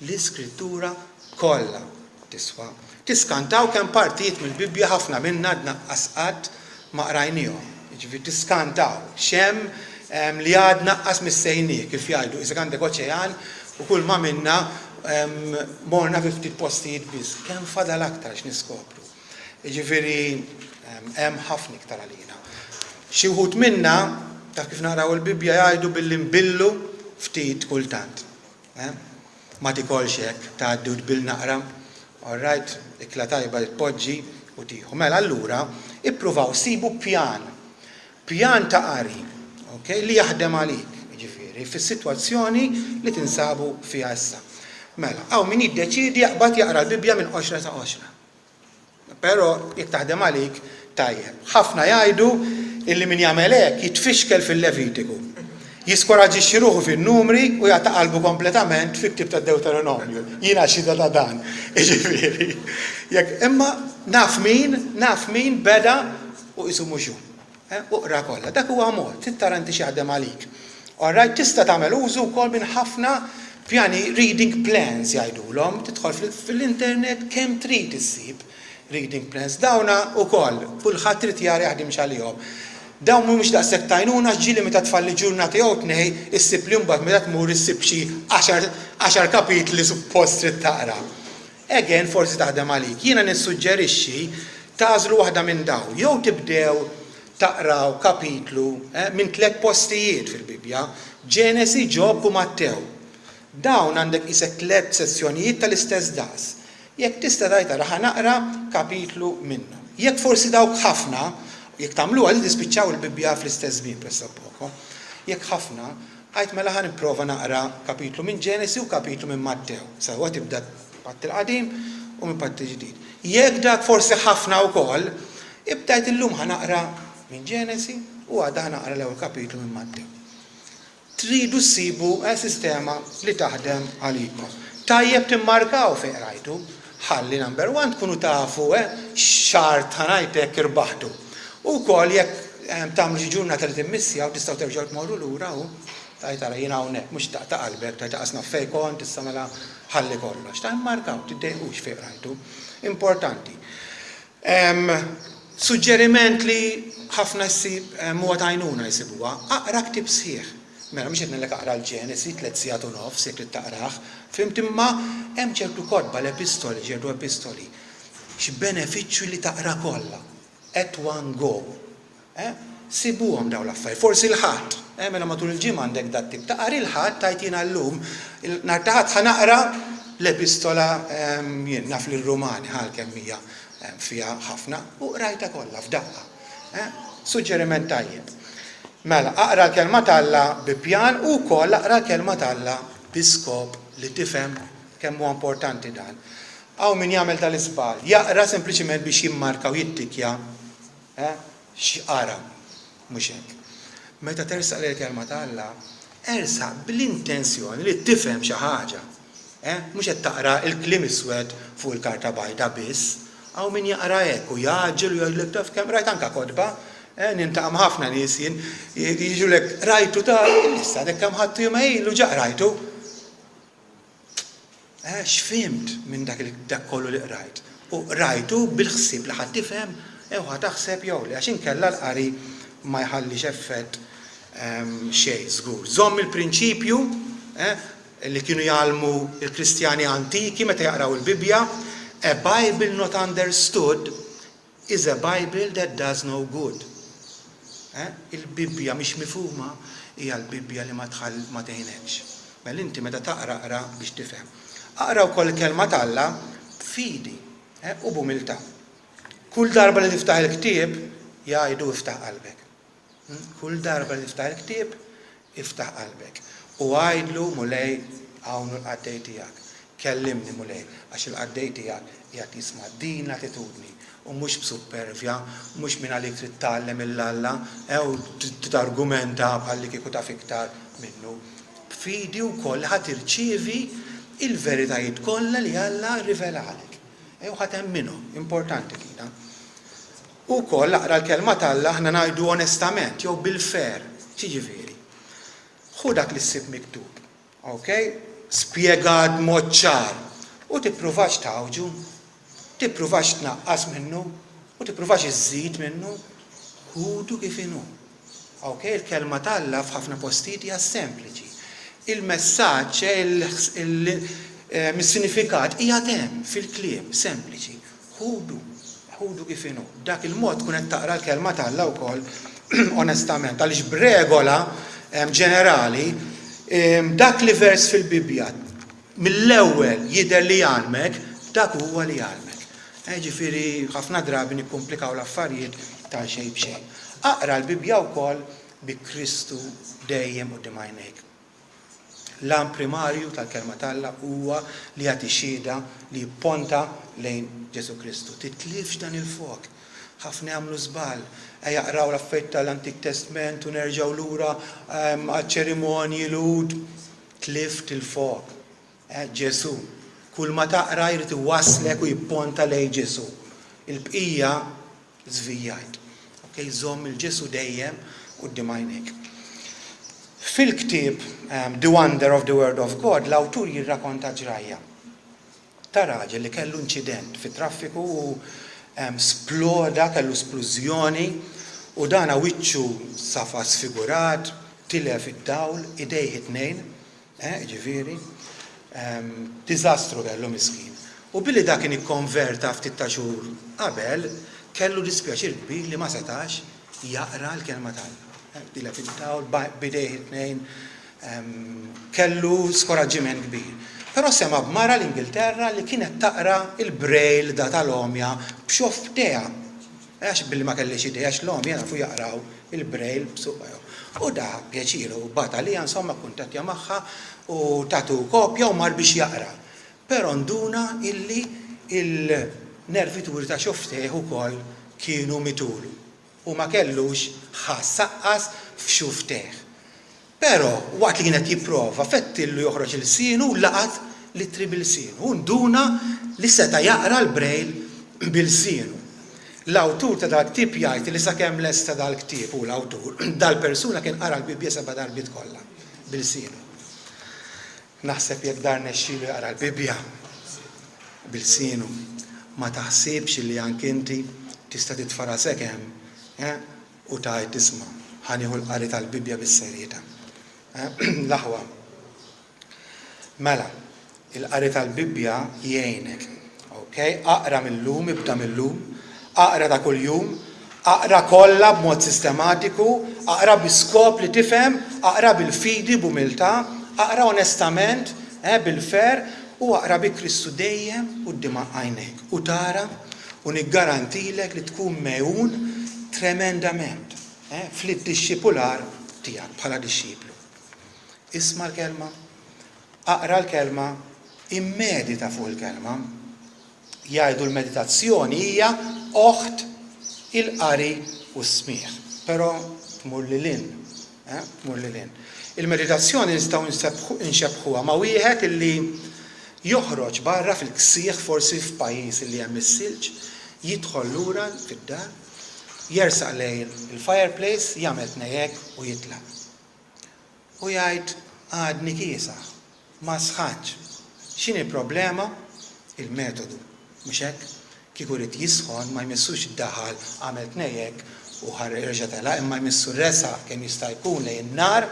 l-Iskrittura kollha tiswa. Tiskantaw kemm partijiet mill-Bibbja ħafna minna għadna qas qatt ma qrajniehom. Jiġifieri tiskantaw x'hemm li għadna qas missejnieh, kif jgħidu, qisek għandek oċean u kull ma minna morna fi ftit postijiet biss. Kemm fadal aktar x'niskopru. Jiġifieri hemm ħafna iktar għalina. Xi wħud minna, taf kif naqraw il-Bibbja jgħidu billi nbillu ftit kultant. Eh? Ma tikolx hekk, tgħaddi u tbill naqra. All right, ikla tajba li tpoġġi u tieħu. Mela allura ippruvaw sibu pjan. Pjan ta' qari, ok, li jaħdem għalik, jiġifieri, fis-sitwazzjoni li tinsabu fiha issa. Mela, hawn min jiddeċiedi jaqbad jaqra l-Bibbja minn qoxra sa qoxra. Però jekk taħdem għalik, tajjeb. Ħafna jgħidu illi min jagħmel hekk jitfixkel fil-Levitiku. Jiskoraġġixxi ruħu fin-Numri u jaqta' qalbu kompletament fil-ktieb tad-Dewteronomju. Jiena xhieda ta' dan. Jiġifieri, jekk imma naf min, naf min beda u qisu mhux hu. U qra kollha. Dak huwa mod, trid tara inti x'jaħdem għalik. All right, tista' tagħmel użu wkoll minn ħafna pjani reading plans jgħidulhom, tidħol fil-internet kemm trid issib reading plans. Dawna wkoll kulħadd irid jara jaħdimx għalihom. Dawn mhumiex daqshekk t'għajnuna għax ġieli meta tfalli ġurnata jew tnejn issib li mbagħad meta tmur issib xi għaxar kapitli suppost trid taqra. Again forsi taħdem għalik. Jiena nissuġġerixxi tagħżlu waħda minn dawn. Jew tibdew taqraw kapitlu minn tlett postijiet fil-Bibbja, Ġenesi, Ġob u Mattew. Dawn għandek qisek tlett sezzjonijiet tal-istess daqs. Jekk tista' tgħid ara ħa naqra kapitlu minnhom. Jekk forsi dawk ħafna, jekk tagħmluha li tispiċċaw il-Bibbja fl-istess żmien pressappoco, jekk ħafna, Għidt mela ħa nipprova naqra kapitlu minn Ġenesi u kapitlu minn Mattew. Sewwa tibda Patt il-Qadim u minn Patt il-Ġdid. Jekk dak forsi ħafna wkoll, ibda għid illum ħa naqra minn Ġenesi u għada ħa naqra l-ewwel kapitlu minn Mattew. Tridu ssibu sistema li taħdem għalikom. Tajjeb timmarkaw fejn qrajtu. Ħalli number one tkunu tafu x'art ħa ngħid hekk irbaħtu. U wkoll jekk tagħmlu xi ġurnata li timmissjaw tistgħu terġgħu tmorru lura u tgħid ara jien hawnhekk mhux taqta' qalbek tgħid aqas naf fejn kont issa mela ħalli kollox. Ta' immarkaw tiddejqux fejn qrajtu. Importanti. Suġġeriment li ħafna ssib huwa t'għajnuna jsibuha, aqra ktieb sħiħ. Mela mhux qed ngħidlek aqra l-Ġenesi tlett sigħat u nofs jekk trid taqrah, fhimt imma hemm ċertu kotba, l-epistoli, ċertu epistoli. X'benefiċċju li taqra kollha at one go. Eh? Sibuhom dawn l-affarijiet. Forsi l-Ħadd, eh, mela matul il-ġimgħa għandek dat-tip ta' qari l-Ħadd tgħid jiena llum, nhar ta' Ħadd ħa naqra l-epistola jien naf lir-Rumani ħa kemm hija fiha ħafna u qrajtha kollha f'daqqa. Eh? Suġġeriment tajjeb. Mela, aqra l-Kelma t'Alla bi pjan u wkoll aqra l-Kelma t'Alla bi skop li tifhem kemm huwa importanti dan. Hawn min jagħmel tal-iżball, jaqra sempliċiment biex jimmarka u jittikja eh, x'qara. Mhux hekk. Meta tersaq lejn il-Kelma ta' Alla, ersaq bl-intenzjoni li tifhem xi ħaġa. Eh, mhux qed taqra l-kliem iswed fuq il-karta bajda biss. Hawn min jaqra hekk u jgħaġġel u jgħidlek taf kemm rajt anke kotba, eh, niltaqa' ma' ħafna nies jien, jiġulek qrajtu ta' issa għadek kemm ħadtu jumejn ilu ġa qrajtu. Eh, x'fhimt minn dak dak kollu li qrajt? U qrajtu bil-ħsieb li ħa tifhem jew ħa taħseb jew le, għax inkella l-qari ma jħallix effett xejn żgur. Żomm il-prinċipju li kienu jgħallmu l-Kristjani antiki meta jaqraw il-Bibbja, A Bible not understood is a Bible that does no good. Il-Bibbja mhix mifhuma hija l-Bibbja li ma ma tgħinekx. Mela inti meta taqra aqra biex tifhem. Aqra wkoll il-Kelma t'Alla b'fidi u b'umiltà. Kull darba li tiftaħ il-ktieb jgħidu iftaħ qalbek. Kull darba li tiftaħ il-ktieb, iftaħ qalbek. U għidlu, Mulej, hawn hu l-qaddej tiegħek. Kellimni, Mulej, għax il-qaddej tiegħek qiegħed jisma' din l-attitudni, u mhux b'suppervja, mhux mingħalik trid tgħallem 'il Alla, u targumenta bħallikieku taf iktar minnu. B'fidi wkoll li ħa tirċievi l-veritajiet kollha li Alla rrivelalek. U ħa temminhom. Importanti dina. U wkoll aqra l-Kelma t'Alla aħna ngħidu onestament jew bil-fair. X'jiġifieri? Ħu dak li ssib miktub, ok? Spjegat b'mod ċar u tippruvax tgħawġu, tippruvax tnaqqas minnu u tippruvax iżżid minnu. Ħudu kif inhu. Ok, il-Kelma t'Alla f'ħafna postijiet hija sempliċi. Il-messaġġ, is-sinifikat qiegħed hemm fil-kliem sempliċi. Ħudu, ħudu kif inhu. B'dak il-mod tkun qed taqra l-Kelma t'Alla wkoll onestament, għaliex b'regola ġenerali dak li vers fil-Bibbja mill-ewwel jidher li jgħallmek, dak huwa li jgħallmek. Jiġifieri ħafna drabi nikkumplikaw l-affarijiet ta' xejn b'xejn. Aqra l-Bibbja wkoll bi Kristu dejjem quddiem għajnejk. L-għan primarju tal-Kelma t'Alla huwa li jagħti xhieda li jipponta lejn Ġesù Kristu. Titlifx dan il-fok. Ħafna jagħmlu żball. Ejja aqraw l-affarijiet tal-Antik Testment u nerġgħu lura għaċ-ċerimonji Lhud. Tlift il-fok. Ġesù. Kulma taqra jrid iwasslek u jipponta lejn Ġesù. Il-bqija żvijjajt. Ok, żomm 'il Ġesù dejjem quddiem għajnejk. Fil-ktieb The Wonder of the Word of God l-awtur jirrakonta ġrajja ta' raġel li kellu inċident fit-traffiku u sploda, kellu splużjoni u dana wiċċu safa sfigurat, tilef id-dawl, idejh it-tnejn, Eh, jiġifieri, diżastru kellu miskin. U billi dak kien ikkonverta ftit ta' xhur qabel, kellu dispjaċir kbir li ma setax jaqra l-Kelma t'Alla. Tilef id-dawl, b'idejh it-tnejn, kellu skoraġġiment kbir. Però sema' b'mara l-Ingilterra li kienet taqra l-Braille da tal-għomja b'xofftejha. Għax billi ma kellix idea għax l-għomja jafu jaqraw il-Braille b'suqajhom. U da pjaċir u bagħat għaliha insomma kkuntattja magħha u tatu kopja u mar biex jaqra. Però nduna illi il-nervituri ta' xufftejh ukoll kienu mitulu u ma kellux ħass aqqas f'xufftejh. Però, waqt li kien qed jipprova, fettillu joħroġ ilsienu u laqat l-ittri b'ilsienu. Hu nduna li seta' jaqra l-Braille b'ilsienu. L-awtur ta' dal-ktieb jgħid li sakemm lesta dal-ktieb, hu l-awtur, dal-persuna kien qara l-Bibbja seba' darbiet kollha b'ilsienu. Naħseb jekk dan rnexxielu jaqra l-Bibbja b'ilsienu, ma taħsibx li anki inti tista' titfa' rasek hemm, eh? U tgħid, Isma', ħa nieħu l-qari tal-Bibbja bis-serjetà. L-aħwa. Mela, il-qari tal-Bibbja jgħinek. Ok? Aqra mil-lum, ibda mil-lum. Aqra ta' kuljum. Aqra kollha b'mod sistematiku. Aqra bi skop li tifhem. Aqra bil-fidi, b'umiltà. Aqra onestament, eh, bil-ferħ. U aqra bi Kristu dejjem quddiem għajnejk. U tara U niggarantilek li tkun megħjun tremendament fl-iddixxipular tiegħek bħala dixxiplu. Isma' l-Kelma, aqra l-Kelma, immedita fuq il-Kelma. Jgħidu l-meditazzjoni hija oħt il-qari u s-smigħ, però tmur lil hinn. Tmur lil hinn. Il-meditazzjoni nistgħu nxebbħuha ma' wieħed illi joħroġ barra fil-ksieħ forsi f'pajjiż illi hemm is-silġ, jidħol lura fid-dar, jersaq lejn il-fireplace, jagħmel tnej hekk u jitlaq. U jgħid għadni kiesaħ, ma sħantx. X'inhi l-problema? Il-metodu, mhux hekk? Kieku ried jisħon ma jmissux daħal għamel tnejhekk u reġa' telaq imma jmissu resaq kemm jista' jkun lejn in-nar,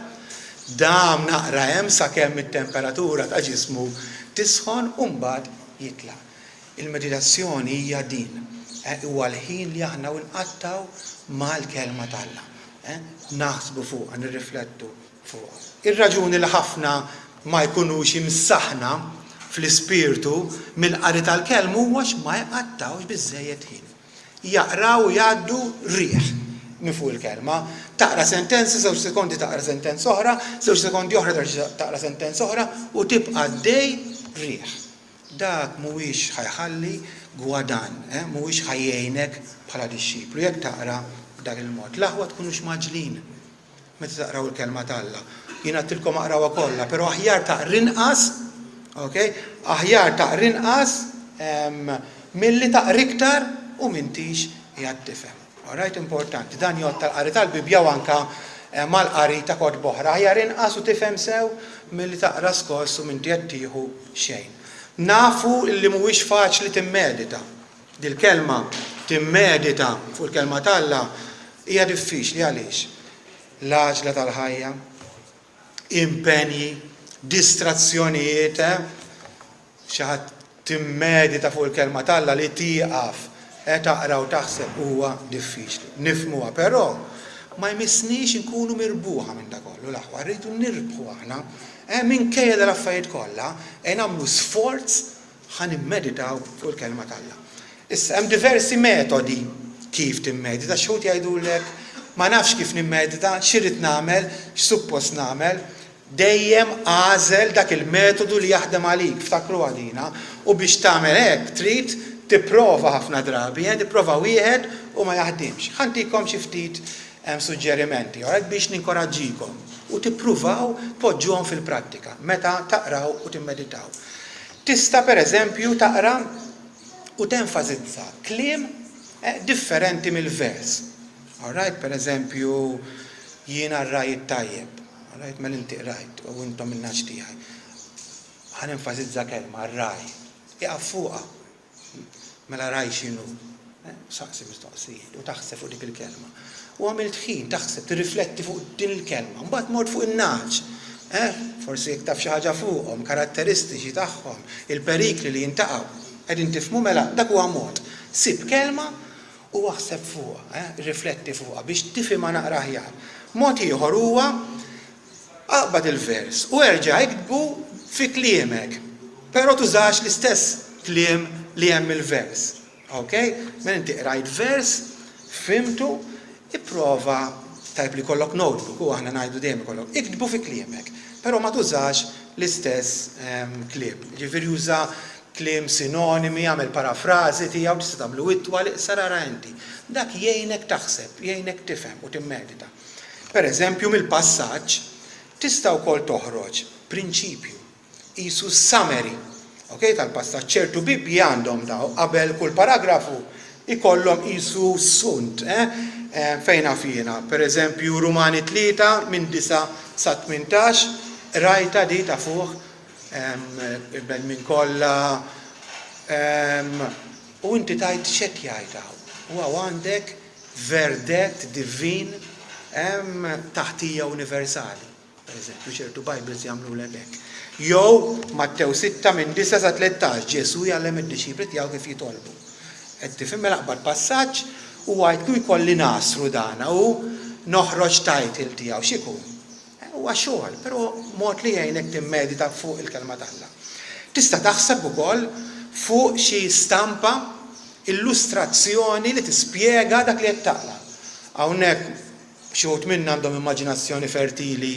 dam naqra hemm sakemm it-temperatura ta' ġismu tisħon u mbagħad jitlaq. Il-meditazzjoni hija din, huwa l-ħin li aħna nqattgħu mal-Kelma t'Alla. Naħsbu fuqha, nirriflettu fuqha. Ir-raġuni li ħafna ma jkunux imsaħħna fl-ispirtu mill-qari tal-Kelma huwa għax ma jqattgħux biżżejjed ħin. Jaqraw u jgħaddu riħ minn fuq il-Kelma. Taqra sentenza, żewġ sekondi taqra sentenza oħra, żewġ sekondi oħra terġa' taqra sentenza oħra u tibqa' għaddej riħ. Dak mhuwiex ħa jħalli gwadann, mhuwiex ħa jgħinek bħala dixxiplu jekk taqra b'dak il-mod. L-aħwa tkunux mgħaġġlin meta taqraw il-Kelma t'Alla. Jien għedtilkom aqrawha kollha, però aħjar taqra inqas, ok? Aħjar taqra inqas milli taqra iktar u m'intix qiegħed tifhem. Alright, importanti. Dan jgħodd għall-qari tal-Bibbja u anke mal-qari ta' kotba oħra. Aħjar inqas u tifhem sew milli taqra skoss u m'inti qed tieħu xejn. Nafu li mhuwiex faċli timmedita. Dil-kelma timmedita fuq il-Kelma t'Alla hija diffiċli għaliex? L-għaġla tal-ħajja, impenji, distrazzjonijiet, eh? Xi ħadd timmedita fuq il-Kelma t'Alla li tieqaf eh taqra u taħseb huwa diffiċli. Nifhmuha, però ma jmissniex inkunu mirbuħa minn dak kollu, l-aħwa, rridu nirbħu aħna. Eh minkejja dal-affarijiet kollha, ejja nagħmlu sforz ħa nimmeditaw fuq il-Kelma t'Alla. Issa, hemm diversi metodi kif timmedita. Xi wħud jgħidulek, Ma nafx kif nimmedita, x'irrid nagħmel, x'suppost nagħmel. Dejjem agħżel dak il-metodu li jaħdem għalik, ftakruha dina. U biex tagħmel hekk trid tipprova ħafna drabi, eh, tipprova wieħed u ma jaħdimx. Ħa ntikom xi ftit suġġerimenti, alright, biex ninkoraġġikom u tippruvaw tpoġġuhom fil-prattika meta taqraw u timmeditaw. Tista' pereżempju taqra u tenfasizza kliem differenti mill-vers. Alright, pereżempju, jiena r-ragħaj it-tajjeb. Alright, mela inti qrajt u intom in-nagħaġ tiegħi. Ħa nenfasizza kelma, ragħaj. Ieqaf fuqha. Mela ragħaj x'inhu? Saqsi mistoqsijiet u taħseb fuq dik il-kelma. U għamilt ħin taħseb, tirrifletti fuq din il-kelma. Mbagħad mort fuq in-nagħaġ. Eh? Forsi jekk taf xi ħaġa fuqhom, karatteristiċi tagħhom, il-perikli li jintaqgħu. Qegħdin tifhmu mela dak huwa mod. Sib kelma u aħseb fuqha, eh? Rrifletti fuqha biex tifhimha naqra aħjar. Mod ieħor huwa aqbad il-vers u erġa' iktbu fi kliemek, però tużax l-istess kliem li hemm il-vers. Ok? Mela inti qrajt vers, fhimtu, ipprova, tajjeb li jkollok notebook, u aħna ngħidu dejjem ikollok, iktbu fi kliemek, però ma tużax l-istess kliem. Jiġifieri uża kliem sinonimi, agħmel parafrażi tiegħu, tista' tagħmlu itwal, iqsar ara inti. Dak jgħinek taħseb, jgħinek tifhem u timmedita. Pereżempju mill-passaġġ tista' wkoll toħroġ prinċipju. Qisu summary, ok, tal-passaġġ. Ċertu Bibbji għandhom daw, qabel kull paragrafu jkollhom qisu sunt, eh, fejn naf jiena, per eżempju Rumani 3 minn 9 sa 18, qrajtha di tafuh, il-bnedmin kollha, u inti tgħid x'qed jgħid hawn? U hawn għandek verdett divin ta' ħtija universali. Per eżempju, ċertu Bibles jagħmlulek hekk. Jew Mattew 6 minn 9 sa 13, Ġesù jgħallem id-dixxipli tiegħu kif jitolbu. Qed tifhem mela aqbad passaġġ u għid kieku jkolli nagħsru dana u noħroġ title tiegħu x'ikun? Huwa xogħol, però mod li jgħinek timmedita fuq il-Kelma t'Alla. Tista' taħseb ukoll fuq xi stampa, illustrazzjoni li tispjega dak li qed taqra. Hawnhekk Xi wħud minna għandhom immaġinazzjoni fertili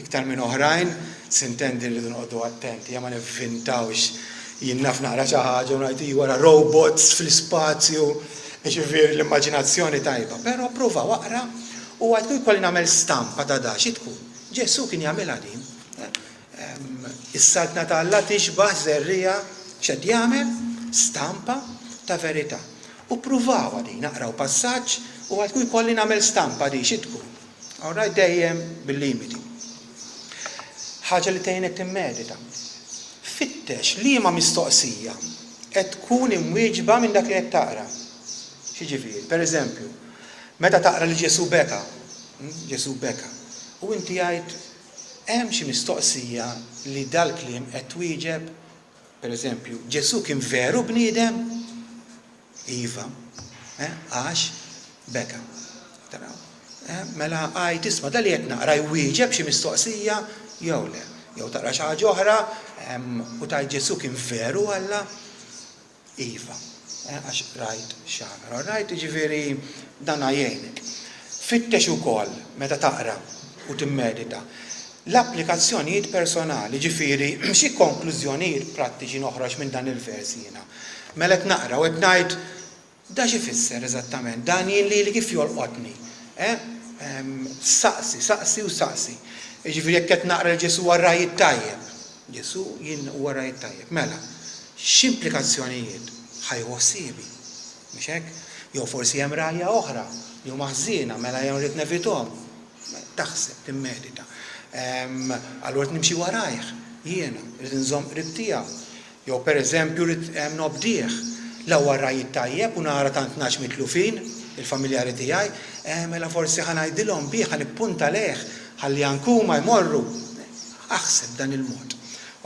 iktar minn oħrajn, sintendi rridu noqogħdu attenti ma nivvintawx jien naf naqra xi ħaġa u ngħid iju wara robots fl-ispazju, jiġifieri l-immaġinazzjoni tajba, però pruvaw aqra u għid kieku jkolli nagħmel stampa ta' da xi tkun? Ġesù kien jagħmilha din. Is-Saltna ta' Alla tixbah żerriegħa x'qed jagħmel? Stampa ta' verità. U ppruvawha din, aqraw passaġġ u għidku jkolli nagħmel stampa di xi tkun. All right, dejjem bil-limiti. Ħaġa li tgħinek timmedita. Fittex liema mistoqsija. qed tkun imwieġba minn dak li qed taqra. X'jiġifieri? Pereżempju, meta taqra li Ġesù beka, Ġesù beka, u inti għidt, hemm xi mistoqsija li dal-kliem qed twieġeb? Pereżempju, Ġesù kien veru bniedem? Iva, eh, għax beka. Taraw? Eh, mela għid isma' dan li qed naqra jwieġeb xi mistoqsija jew le. Jew taqra xi ħaġa oħra u tgħid Ġesù kien veru Alla? Iva, eh, għax rajt x'għamel. All right, jiġifieri dan jgħinek. Fittex ukoll meta taqra u timmedita l-applikazzjonijiet personali, jiġifieri xi konklużjonijiet prattiċi noħroġ minn dan il-vers jiena. Mela qed naqra u qed ngħid, Da x'ifisser eżattament? Dan jien lili kif jolqotni? Eh? Saqsi, saqsi u saqsi. Jiġifieri jekk qed naqra li Ġesù huwa r-ragħaj it-tajjeb, Ġesù jien huwa r-ragħaj it-tajjeb, mela, x'implikazzjonijiet ħa jieħu ħsiebi? Mhux hekk? Jew forsi hemm rgħajja oħra li huma ħżiena, mela jien rrid nevithom. Taħseb, timmedita. Allura rrid nimxi warajh, jiena, rrid inżomm qrib tiegħu. Jew per eżempju rrid nobdih. La huwa r-ragħaj it-tajjeb u nara tant nagħaġ mitlufin, il-familjari tiegħi, eh mela forsi ħa ngħidilhom bih, ħa nippunta lejh ħalli anke huma jmorru. Aħseb b'dan il-mod.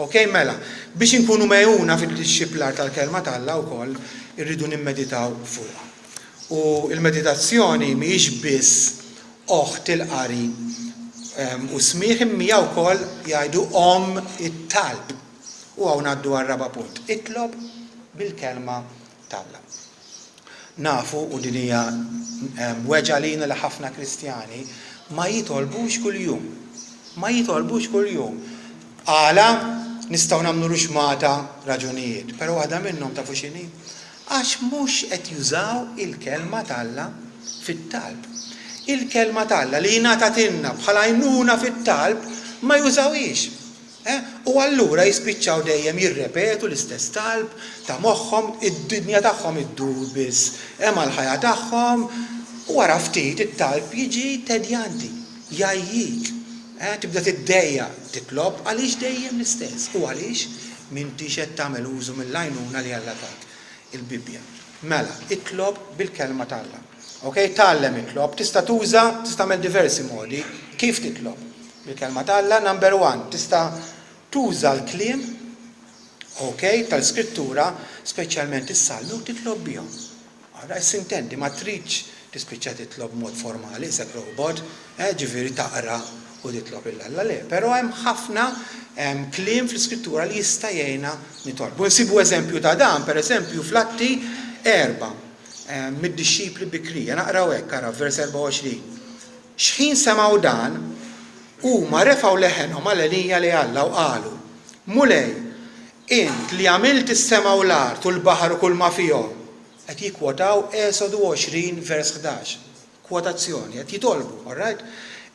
Ok, mela, biex inkunu megħjuna fid-dixxiplar tal-Kelma t'Alla wkoll irridu nimmeditaw fuqha. U l-meditazzjoni mhijiex biss oħt il-qari u s-smigħ imma hija wkoll jgħidu omm it-talb. U hawn ngħaddu għar-raba' punt, itlob bil-Kelma t'Alla. Nafu, u din hija weġgħa lina li ħafna Kristjani ma jitolbux kuljum. Ma jitolbux kuljum. Għala? Nistgħu nagħmlu ruxmata raġunijiet, però waħda minnhom tafu x'inhi? Għax mhux qed jużaw il-Kelma t'Alla fit-talb. Il-Kelma t'Alla li ngħatatilna bħala għajnuna fit-talb ma jużawhiex. Eh? U allura jispiċċaw dejjem jirrepetu l-istess talb ta' moħħhom, id-dinja tagħhom iddur biss eh, mal-ħajja tagħhom, u wara ftit it-talb jiġi tedjanti, jgħajjik. Eh, tibda tiddejjaq titlob għaliex dejjem l-istess u għaliex m'intix qed tagħmel użu mill-għajnuna li Alla tak, il-Bibbja. Mela, itlob bil-Kelma t'Alla. Ok, tgħallem itlob, tista' tuża, tista' tagħmel diversi modi kif titlob. Bil-Kelma t'Alla, number one, tista' tuża l-kliem, ok, tal-Iskrittura, speċjalment is-Salmi u titlob bihom. Ara, sintendi, ma tridx tispiċċa titlob b'mod formali, qisek robot, eh, ġifieri taqra u titlob lil Alla, le. Però hemm ħafna kliem fl-Iskrittura li jista' jgħinna nitolbu. Insibu eżempju ta' dan, pereżempju, fl-Atti erba', mid-dixxipli bikrija. Naqraw hekk, ara, f'vers 24. Xħin semgħu dan, huma refgħu leħenhom għalenija lejn Alla u qalu, Mulej, int li għamilt is-sema u l-art u l-baħar u kulma fihom. Qed jikkwotaw Esodu 20 vers 11. Kwotazzjoni, qed jitolbu, all right?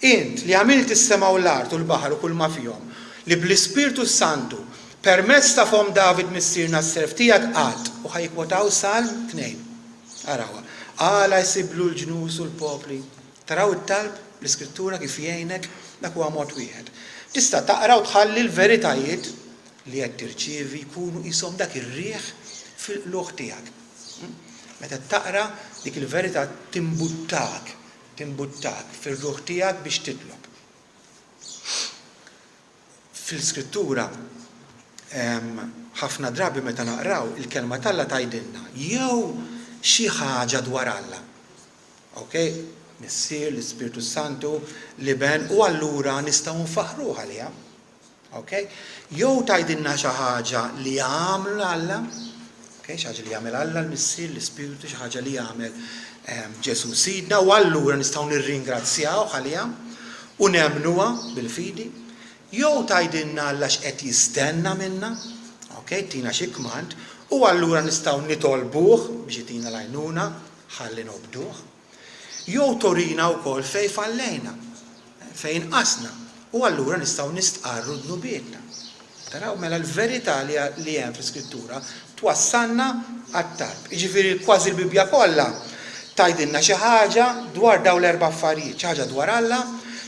Int li għamilt is-sema u l-art u l-baħar u kulma fihom, li bl-Ispirtu s-Santu, permezz ta' fomm David missierna s-serv tiegħek għadt, u ħa jikkwotaw Salm 2. Arawha. Għala jsiblu l-ġnus u l-popli? Taraw it-talb, l-Iskrittura kif jgħinek? Dak huwa mod wieħed. Tista' taqra u tħalli l-veritajiet li qed tirċievi jkunu qishom dak ir-riħ fil-qlugħ tiegħek. Meta taqra, dik il-verità timbuttak, timbuttak fir-ruħ tiegħek biex titlob. Fl-Iskrittura, ħafna drabi meta naqraw, il-Kelma t'Alla tgħidilna jew xi ħaġa dwar Alla. Ok? Missier, l-Ispirtu s-Santu, l-Iben, u allura nistgħu nfaħħruh għaliha. Ok? Jew tgħidilna xi ħaġa li għamlu Alla, ok? Xi ħaġa li jagħmel Alla l-Missier, l-Ispirtu, xi ħaġa li jagħmel Ġesù Sidna, u allura nistgħu nirringrazzjawh għaliha u nemmnuha bil-fidi. Jew tgħidilna Alla x'qed jistenna minna, ok? Tina xi kmand, u allura nistgħu nitolbuh biex itina l-għajnuna ħalli nobduh. Jew turina wkoll fejn fallejna, fejn nqasna, u allura nistgħu nistqarru dnubietna. Taraw, mela l-verità li li hemm fl-Iskrittura twassalna għat-talb. Jiġifieri kważi l-Bibbja kollha tgħidilna xi ħaġa dwar dawn l-erba' affarijiet, xi ħaġa dwar Alla,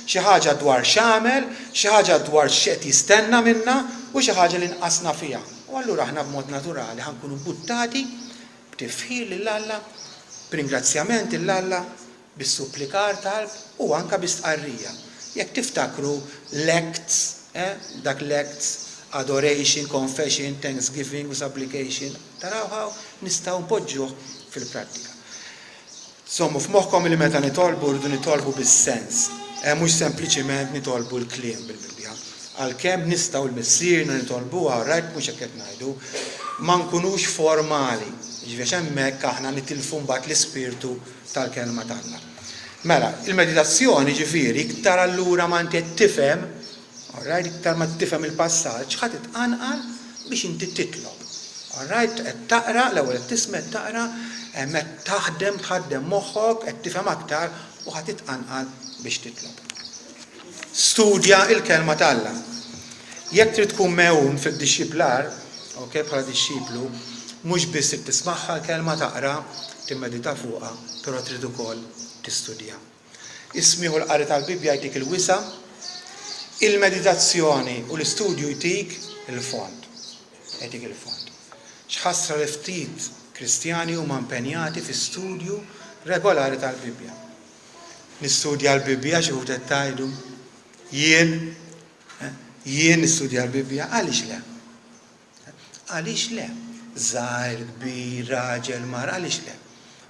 xi ħaġa dwar x'għamel, xi ħaġa dwar x'qed jistenna minna u xi ħaġa li nqasna fiha. U allura aħna b'mod naturali ħa nkunu mbuttati b'tifħir lil Alla, b'ringrazzjament lil Alla, bis-supplikar, talb, u anke bi stqarrija. Jekk tiftakru l-acts, eh, dak l-acts, adoration, confession, thanksgiving u supplication, taraw hawn nistgħu npoġġuh fil-prattika. Żommu f'moħħkom li meta nitolbu rridu nitolbu bis-sens, eh, mhux sempliċiment nitolbu l-kliem bil-Bibbja. Għalkemm nistgħu l-Missierna nitolbuha, alright, mhux hekk qed ngħidu, ma nkunux formali, jiġifieri għax hemmhekk aħna nitilfu mbagħad l-ispirtu tal-Kelma t'Alla. Mela, il-meditazzjoni ġifieri iktar allura ma inti qed tifhem, alright, iktar ma tifhem il-passaġġ, ħa titqanqal biex inti titlob. Alright, qed taqra, l-ewwel qed tisma' qed taqra, qed taħdem, tħaddem moħħok, qed tifhem aktar u ħa titqanqal biex titlob. Studja l-Kelma t'Alla. Jekk trid tkun megħun fid-dixxiplar, ok, bħala dixxiplu, mhux biss trid tismagħha l-Kelma taqra, timmedita fuqha, però trid ukoll tistudja. Is-smigħ u l-qari tal-Bibbja jtik il-wisa', il-meditazzjoni u l-istudju jtik il-fond. Jtik il-fond. X'ħasra li ftit Kristjani huma impenjati fi studju regolari tal-Bibbja. Nistudja l-Bibbja xi wħud qed tgħidu. Jien? Jien nistudja l-Bibbja? Għaliex le? Għaliex le? Żgħir, kbir, raġel, mara, għaliex le?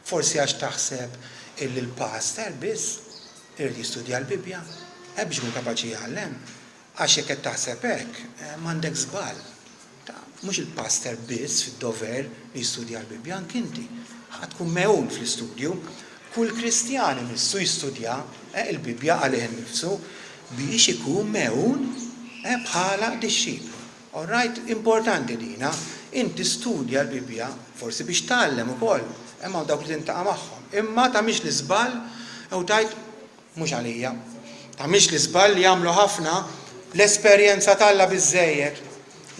Forsi għax taħseb illi l-pastor biss irid jistudja l-Bibbja, eh, biex ikun kapaċi jgħallem. Għax jekk qed taħseb hekk, m'għandek żball. Ta' mhux il-pastor biss fid-dover li jistudja l-Bibbja, anki inti. Ħa tkun megħun fl-istudju. Kull Kristjan imissu jistudja l-Bibbja għalih innifsu biex ikun megħun bħala dixxiplu. All right? Importanti dina. Inti studja l-Bibbja, forsi biex tgħallem ukoll, hemm hawn dawk li tintaqa' magħhom. Imma tagħmilx l-iżball u tgħid, Mhux għalija. Tagħmilx l-iżball li jagħmlu ħafna, l-esperjenza t'Alla biżżejjed.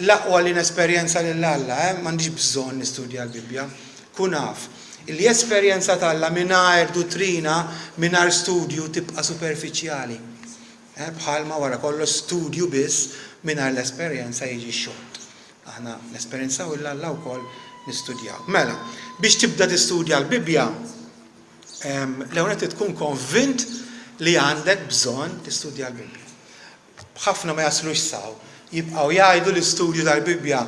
L-aqwa li nesperjenza lil Alla, eh, m'għandix bżonn nistudja l-Bibbja. Kun af illi esperjenza t'Alla mingħajr duttrina, mingħajr studju tibqa' superfiċjali. Eh, bħalma wara kollox studju biss mingħajr l-esperjenza jiġi xott. Aħna nesperjenzaw 'il Alla wkoll nistudjaw. Mela, biex tibda tistudja l-Bibbja, L-ewwel nett trid tkun konvint li għandek bżonn tistudja l-Bibbja. Ħafna ma jaslux s'hawn, jibqgħu jgħidu l-istudju tal-Bibbja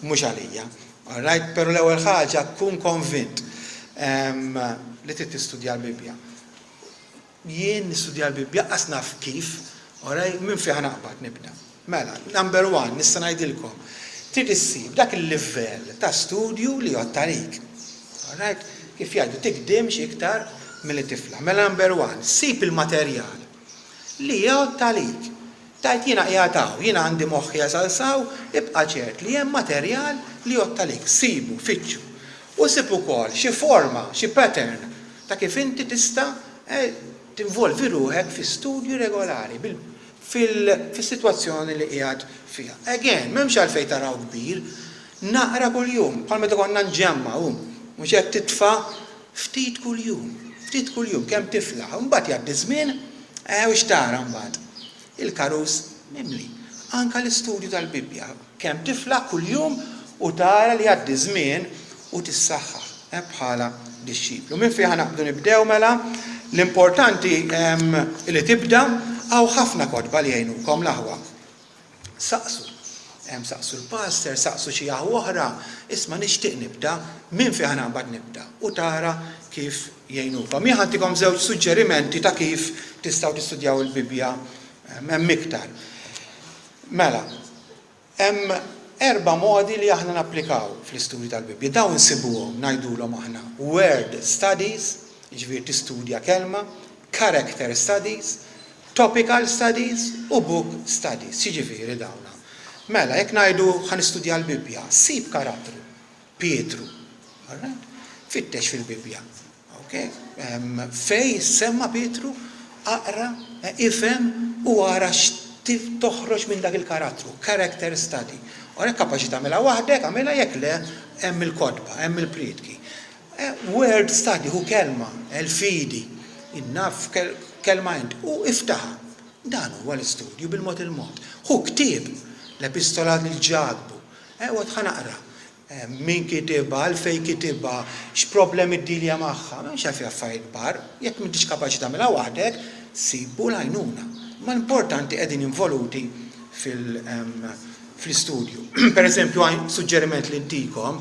mhux għalija. All right? Però l-ewwel ħaġa kun konvint li trid tistudja l-Bibbja. Jien nistudja l-Bibbja qas naf kif, alright, minn fejn ħa naqbad nibda. Mela, number one, nista' ngħidilkom, trid issib dak il-livell ta' studju li jgħodd għalik. Alright? Kif jgħidu, tigdimx iktar milli tiflaħ. Mela number one, sib il-materjal li jgħodd għalik. Tgħid jiena qiegħed hawn, jiena għandi moħħi jasal s'hawn, ibqa' ċert li hemm materjal li jgħodd għalik. Sibu, fittxu. U sib ukoll xi forma, xi pattern ta' kif inti tista' tinvolvi ruħek fi studju regolari fis-sitwazzjoni li qiegħed fiha. Again, m'hemmx għalfejn taraw kbir, naqra kuljum, bħal meta konna nġemmgħu, mhux hekk titfa' ftit kuljum, ftit kuljum kemm tiflaħ, u mbagħad jgħaddi ż-żmien, u x'tara mbagħad? Il-karus mimli. Anke l-istudju tal-Bibbja, kemm tiflaħ kuljum u tara li jgħaddi ż-żmien u tissaħħaħ bħala dixxiplu. Minn fejn ħa naqbdu nibdew mela? L-importanti li tibda, hawn ħafna kotba li jgħinukom l-aħwa. Saqsu. Saqsu l-pastor, saqsu xi aħwa oħra, isma' nixtieq nibda, minn fejn ħa naqbad nibda? U tara kif jgħinukom. Jien ħa ntikom żewġ suġġerimenti ta' kif tistgħu tistudjaw il-Bibbja hemm iktar. Mela, hemm erba' modi li aħna napplikaw fl-istudju tal-Bibbja. Dawn insibuhom, ngħidulhom aħna, word studies, jiġifieri tistudja kelma, character studies, topical studies u book studies. X'jiġifieri dawna? Mela, jekk ngħidu ħa nistudja l-Bibbja, sib karattru. Pietru. All right? Fittex fil-Bibbja. Ok? Fej semma Pietru, aqra, ifhem u ara toħroġ minn dak il-karattru, character study. Ora kapaċi tagħmilha waħdek, agħmilha jekk le hemm il-kotba, hemm il-prietki. Word study hu kelma, il-fidi, naf kelma int, u iftaħha. Dan huwa l-istudju bil-mod il-mod. Hu ktieb, l-Epistola lil Ġakbu. Eh, u ħa naqra. Eh, min kitibha, għalfejn kitibha, x'problemi ddilja magħha, m'hemmx għalfejn affarijiet kbar, jekk m'intix kapaċi tagħmilha waħdek, sibu l-għajnuna. Ma l-importanti qegħdin involuti fl-istudju. Per eżempju, suġġeriment li ntikom,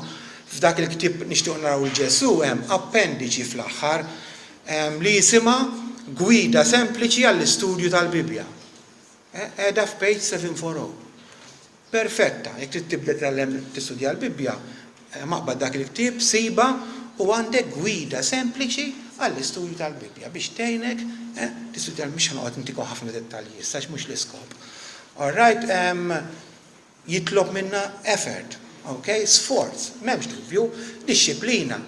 f'dak il-ktieb Nixtiequ Naraw 'il Ġesù hemm appendiċi fl-aħħar li jisimha Gwida Sempliċi għall-Istudju tal-Bibbja. Qiegħda f'page 740. Perfetta, jekk trid tibda titgħallem tistudja l-Bibbja, aqbad dak il-ktieb, sibha u għandek gwida sempliċi għall-istudju tal-Bibbja biex tgħinek tistudja, mhux ħa noqgħod ntikom ħafna dettalji issa għax mhux l-iskop. All right, jitlob minna effort, ok, sforz, m'hemmx dubju, dixxiplina,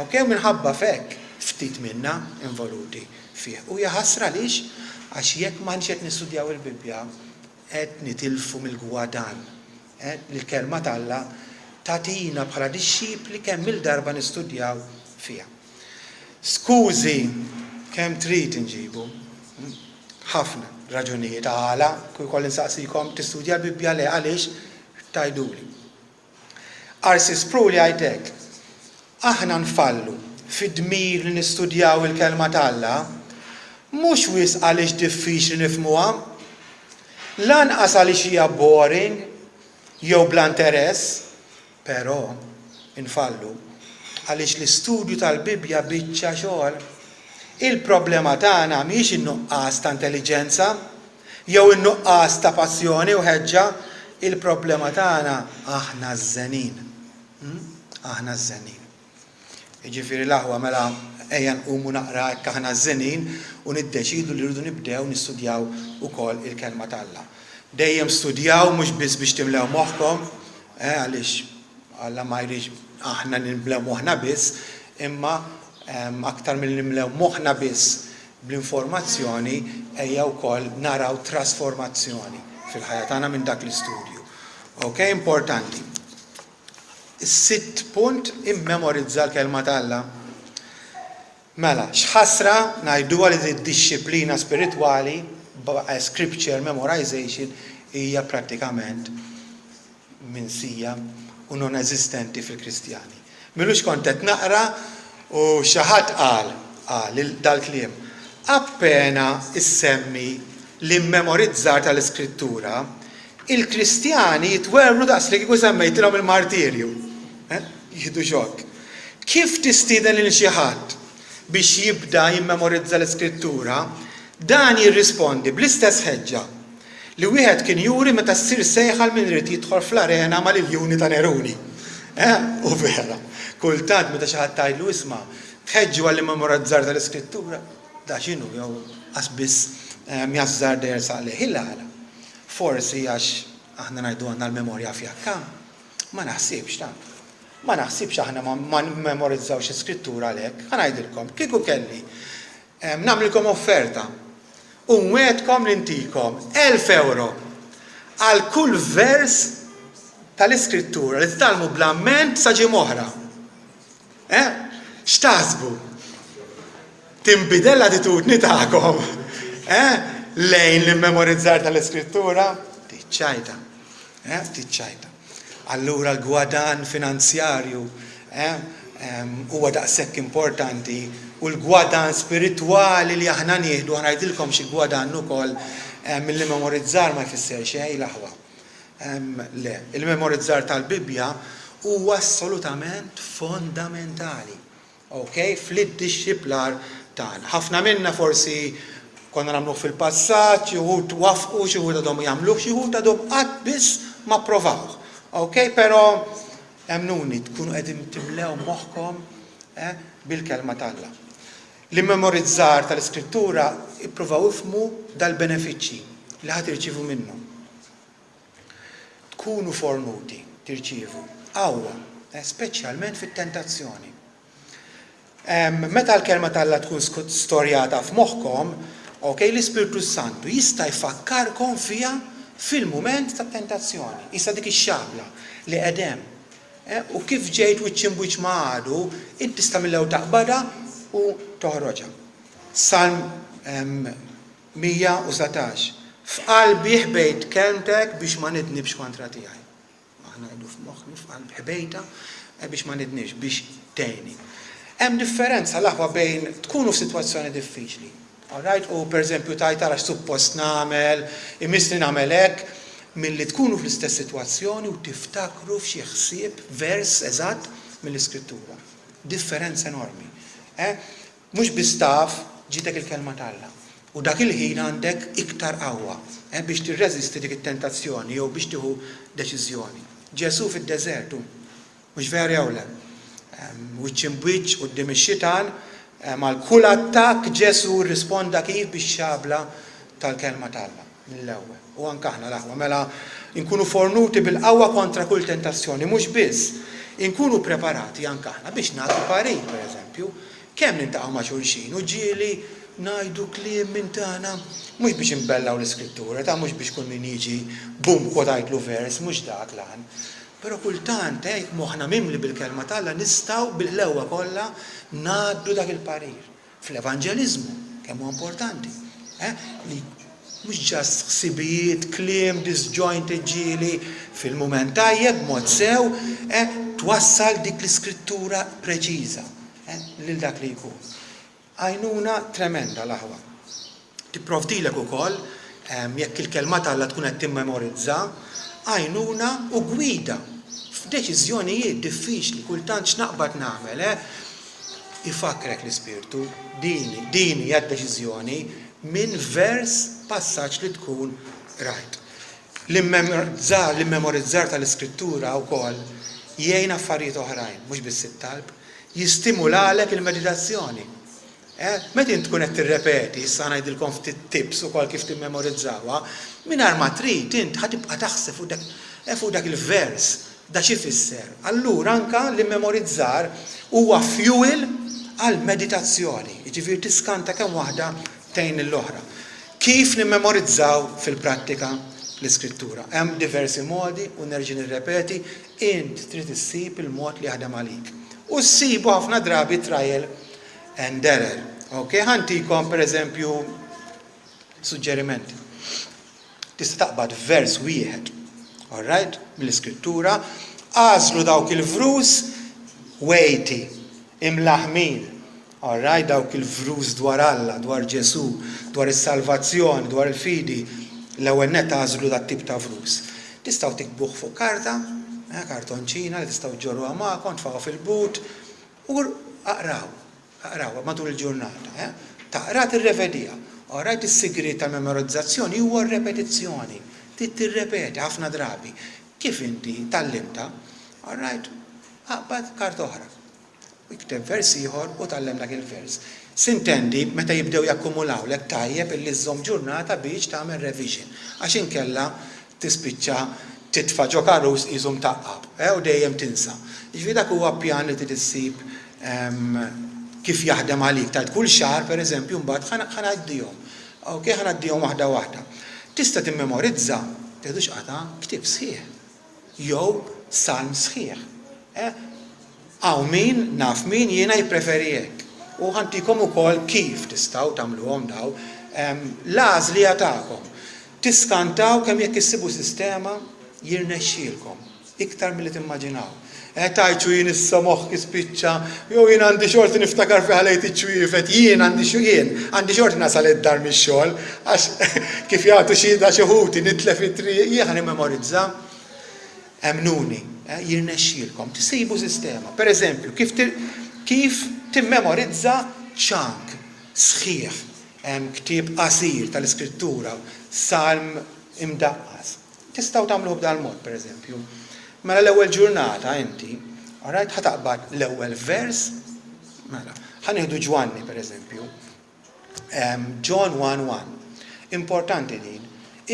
ok, u minħabba f'hekk ftit minna involuti fih. U hija ħasra għaliex? Għax jekk m'aħniex qed nistudjaw il-Bibbja, Qed nitilfu mill-gwadann li l-Kelma t'Alla tagħtina bħala dixxipli kemm-il darba nistudjaw fiha. Skużi kemm trid inġibu. Ħafna raġunijiet għala kieku jkolli nsaqsikom tistudja l-Bibbja le għaliex tgħiduli. R.C. Sproul jgħid hekk, Aħna nfallu fid-dmir li nistudjaw il-Kelma t'Alla mhux wisq għaliex diffiċli nifhmuha, lanqas għaliex hija boring jew bla interess, però nfallu għaliex l-istudju tal-Bibbja biċċa xogħol. Il-problema tagħna mhijiex in-nuqqas ta' intelliġenza, Jew in-nuqqas ta' passjoni u ħeġġa, il-problema tagħna aħna ż-żenin. Aħna ż-żenin. Jiġifieri l-aħwa mela ejja nqumu naqra hekk aħna ż-żenin u niddeċiedu li rridu nibdew nistudjaw ukoll il-Kelma t'Alla. Dejjem studjaw mhux biss biex timlew moħħkom, eh, għaliex Alla ma jridx aħna nimlew moħħna biss, imma aktar milli nimlew moħħna biss Bl-informazzjoni ejja wkoll naraw trasformazzjoni fil-ħajja tagħna minn dak l-istudju. Ok, importanti. Is-sitt punt, immemorizza l-Kelma t'Alla. Mela, x'ħasra ngħiduha li d-dixxiplina spiritwali, scripture memorization, hija prattikament minsija u non-eżistenti fil-Kristjani. M'ilux kont qed naqra u xi ħadd qal, qal dal-kliem, Appena ssemmi l-immemorizzar tal-Iskrittura, il-Kristjani jitwerwru daqs li kieku semmejtilhom il-martirju. Jieħdu xokk. Kif tistieden lil xi ħadd biex jibda jimmemorizza l-Iskrittura, dan jirrispondi bl-istess ħeġġa Li wieħed kien juri meta ssir sejħa għal min irid jidħol fl-arena mal-iljuni ta' Neruni. Eh, u vera. Kultant meta xi ħadd tgħidlu isma' tħeġġu għall-immemorizzar tal-Iskrittura, da x'inhu jew qas biss jażżarda jersaq lejh. Il-għala? Forsi għax aħna ngħidu għandna l-memorja fjakka? Ma naħsibx ta. Ma naħsibx aħna ma nimmemorizzawx l-Iskrittura għalhekk. Ħa ngħidilkom, kieku kelli Nagħmlilkom offerta u nwegħedkom li ntikom 1000 ewro għal kull vers tal-Iskrittura li titgħallmu bl-amment sa ġimgħa oħra. Eh? X'taħsbu? Tinbidel l-attitudni tagħkom eh? lejn l-immemorizzar tal-Iskrittura? Tiċċajta. Eh, ftit ċajta. Allura l-gwadann finanzjarju eh, huwa daqshekk importanti u l-gwadann spiritwali li aħna nieħdu, ħa ngħidilkom xi gwadann ukoll eh, mill-memorizzar ma jfisser xejn l-aħwa. Le, il-memorizzar tal-Bibbja huwa assolutament fondamentali. Ok, fl-iddixxiplar tagħna. Ħafna minna forsi konna nagħmluh fil-passat, xi wħud waffqu, xi wħud għadhom jagħmluh, xi wħud għadhom qatt biss ma pprovawh. Ok, però emmnuni tkunu qegħdin timlew moħħkom eh, bil-kelma t'Alla. L-immemorizzar tal-Iskrittura ippruvaw ifhmu dal-benefiċċji li ħa tirċievu minnu. Tkunu fornuti, tirċievu, qawwa, speċjalment fit-tentazzjoni. Meta l-Kelma t'Alla tkun storjata f'moħħkom, ok, l-Ispirtu s-Santu jista' jfakkarkom fiha fil-mument tat-tentazzjoni. Qisha dik ix-xabla li qed hemm. U kif ġejt wiċċ imb'wiċċ ma' għadu, int tista' mill-ewwel taqbadha u toħroġha. Salm 119. F'qalbi ħbejt kelmtek biex ma nidnibx kontra tiegħi. Aħna ngħidu f'moħħni, f'qalbi, ħbejtha biex ma nidnibx, biex tgħinni. Hemm differenza l-aħwa bejn tkunu f'sitwazzjoni diffiċli, all right, u pereżempju tgħid ara x'suppost nagħmel, imissni nagħmel hekk, milli tkunu fl-istess sitwazzjoni u tiftakru f'xi ħsieb, vers eżatt mill-Iskrittura. Differenza enormi. Eh? Mhux biss taf, ġietek il-Kelma t'Alla. U dak il-ħin għandek iktar qawwa, eh, biex tirreżisti dik it-tentazzjoni jew biex tieħu deċiżjoni. Ġesù fid-deżert hu. Mhux vera jew le? Wiċċ imb'wiċċ quddiem ix-xitan, għal kull attakk Ġesù rrisponda kif bix-xabla tal-Kelma t'Alla, mill-ewwel. U anke aħna l-aħwa, mela nkunu fornuti bil-qawwa kontra kull tentazzjoni, mhux biss, inkunu preparati anke aħna biex nagħtu parir, pereżempju, kemm niltaqgħu ma' xulxin u ġieli ngħidu kliem minn tagħna, mhux biex inbellaw l-Iskrittura, ta' mhux biex kull min jiġi bum kwotajtlu vers, mhux dak l-għan. Però kultant, eh, jekk moħħna mimli bil-Kelma t'Alla nistgħu bil-ħlewwa kollha ngħaddu dak il-parir. Fl-evanġeliżmu, kemm huwa importanti, eh, li mhux just ħsibijiet, kliem disjointed ġieli, fil-mument tajjeb, b'mod sew, eh, twassal dik l-iskrittura preċiża, eh, lil dak li jkun. Għajnuna tremenda l-aħwa. Tipprovdilek ukoll, jekk il-Kelma t'Alla tkun qed timmemorizza, għajnuna u gwida f'deċiżjonijiet diffiċli, kultant x'naqbad nagħmel, eh? Ifakkrek l-Ispirtu, din, din hija d-deċiżjoni minn vers passaġġ li tkun qrajt. L-immemorizzar, l-immemorizzar tal-Iskrittura wkoll jgħin affarijiet oħrajn, mhux biss it-talb. Jistimulalek il-meditazzjoni. Eh, meta int tkun qed tirrepeti, issa ngħidilkom ftit tips ukoll kif timmemorizzawha, mingħajr ma trid int ħa tibqa' taħseb fuq dak eh, fuq dak il-vers, da x'ifisser. Allura anke l-immemorizzar huwa fuel għall-meditazzjoni, jiġifieri tiskanta kemm waħda tgħin lill-oħra. Kif nimmemorizzaw fil-prattika l-Iskrittura? Hemm diversi modi u nerġa' nirrepeti, int trid issib il-mod li jaħdem għalik. U ssibu ħafna drabi trial and error. Ok, ħa ntikom pereżempju suġġerimenti. Tista' taqbad vers wieħed, all right, mill-Iskrittura, għażlu dawk il-vrus weighty, imlaħmin, all right, dawk il-vrus dwar Alla, dwar Ġesù, dwar is-salvazzjoni, dwar il-fidi, l-ewwel nett għażlu dat-tip ta' vrus. Tistgħu tiktbuh fuq karta, eh, kartonċina li tistgħu ġġorruha magħkom, tfgħuha fil-but, u aqraw. Aqrawha matul il-ġurnata, eh? Taqra tirrevediha. Alright, is-sigriet tal-memorizzazzjoni huwa r-repetizzjoni. Trid tirrepeti ħafna drabi. Kif inti tgħallimtha, alright, aqbad karta oħra. Ikteb vers ieħor u tgħallem dak il-vers. Sintendi, meta jibdew jakkumulawlek tajjeb illi żżomm ġurnata biex tagħmel revision. Għax inkella tispiċċa titfa' ġo karus qisu mtaqqab, eh, u dejjem tinsa. Jiġifieri dak huwa pjan li trid issib kif jaħdem għalik. Tgħid kull xahar, pereżempju, mbagħad ħa ngħaddihom. Ok, ħa ngħaddihom waħda waħda. Tista' timmemorizza, teħdux qatgħa, ktieb sħiħ jew salm sħiħ. Eh? Hawn min, naf min, jiena jippreferi hekk. U ħa ntikom ukoll kif tistgħu tagħmluhom dawn. L-għażla hija tagħkom. Tiskantaw kemm jekk issibu sistema jirnexxielkom, iktar milli timmaġinaw. Eh, tgħidx u jien issa moħħi spiċċa, jew jien għandi xorti niftakar fi ħalejt iċ-ċwievet, jien għandi xi jien għandi xorti nasal id-dar mix-xogħol, għax kif jagħtu xhieda xi ħuti nitlef it-triq, jien ħa nimmemorizza. Emmnuni, eh, jirnexxielkom tisibu sistema. Per eżempju, kif kif timmemorizza chunk sħiħ Hemm ktieb qasir tal-Iskrittura, salm imdaqqas. Tistgħu tagħmluh b'dal-mod, pereżempju. Mela l-ewwel ġurnata inti, alright, ħa taqbad l-ewwel vers, mela, ħa nieħdu Ġwanni pereżempju. John 1:1. Importanti din,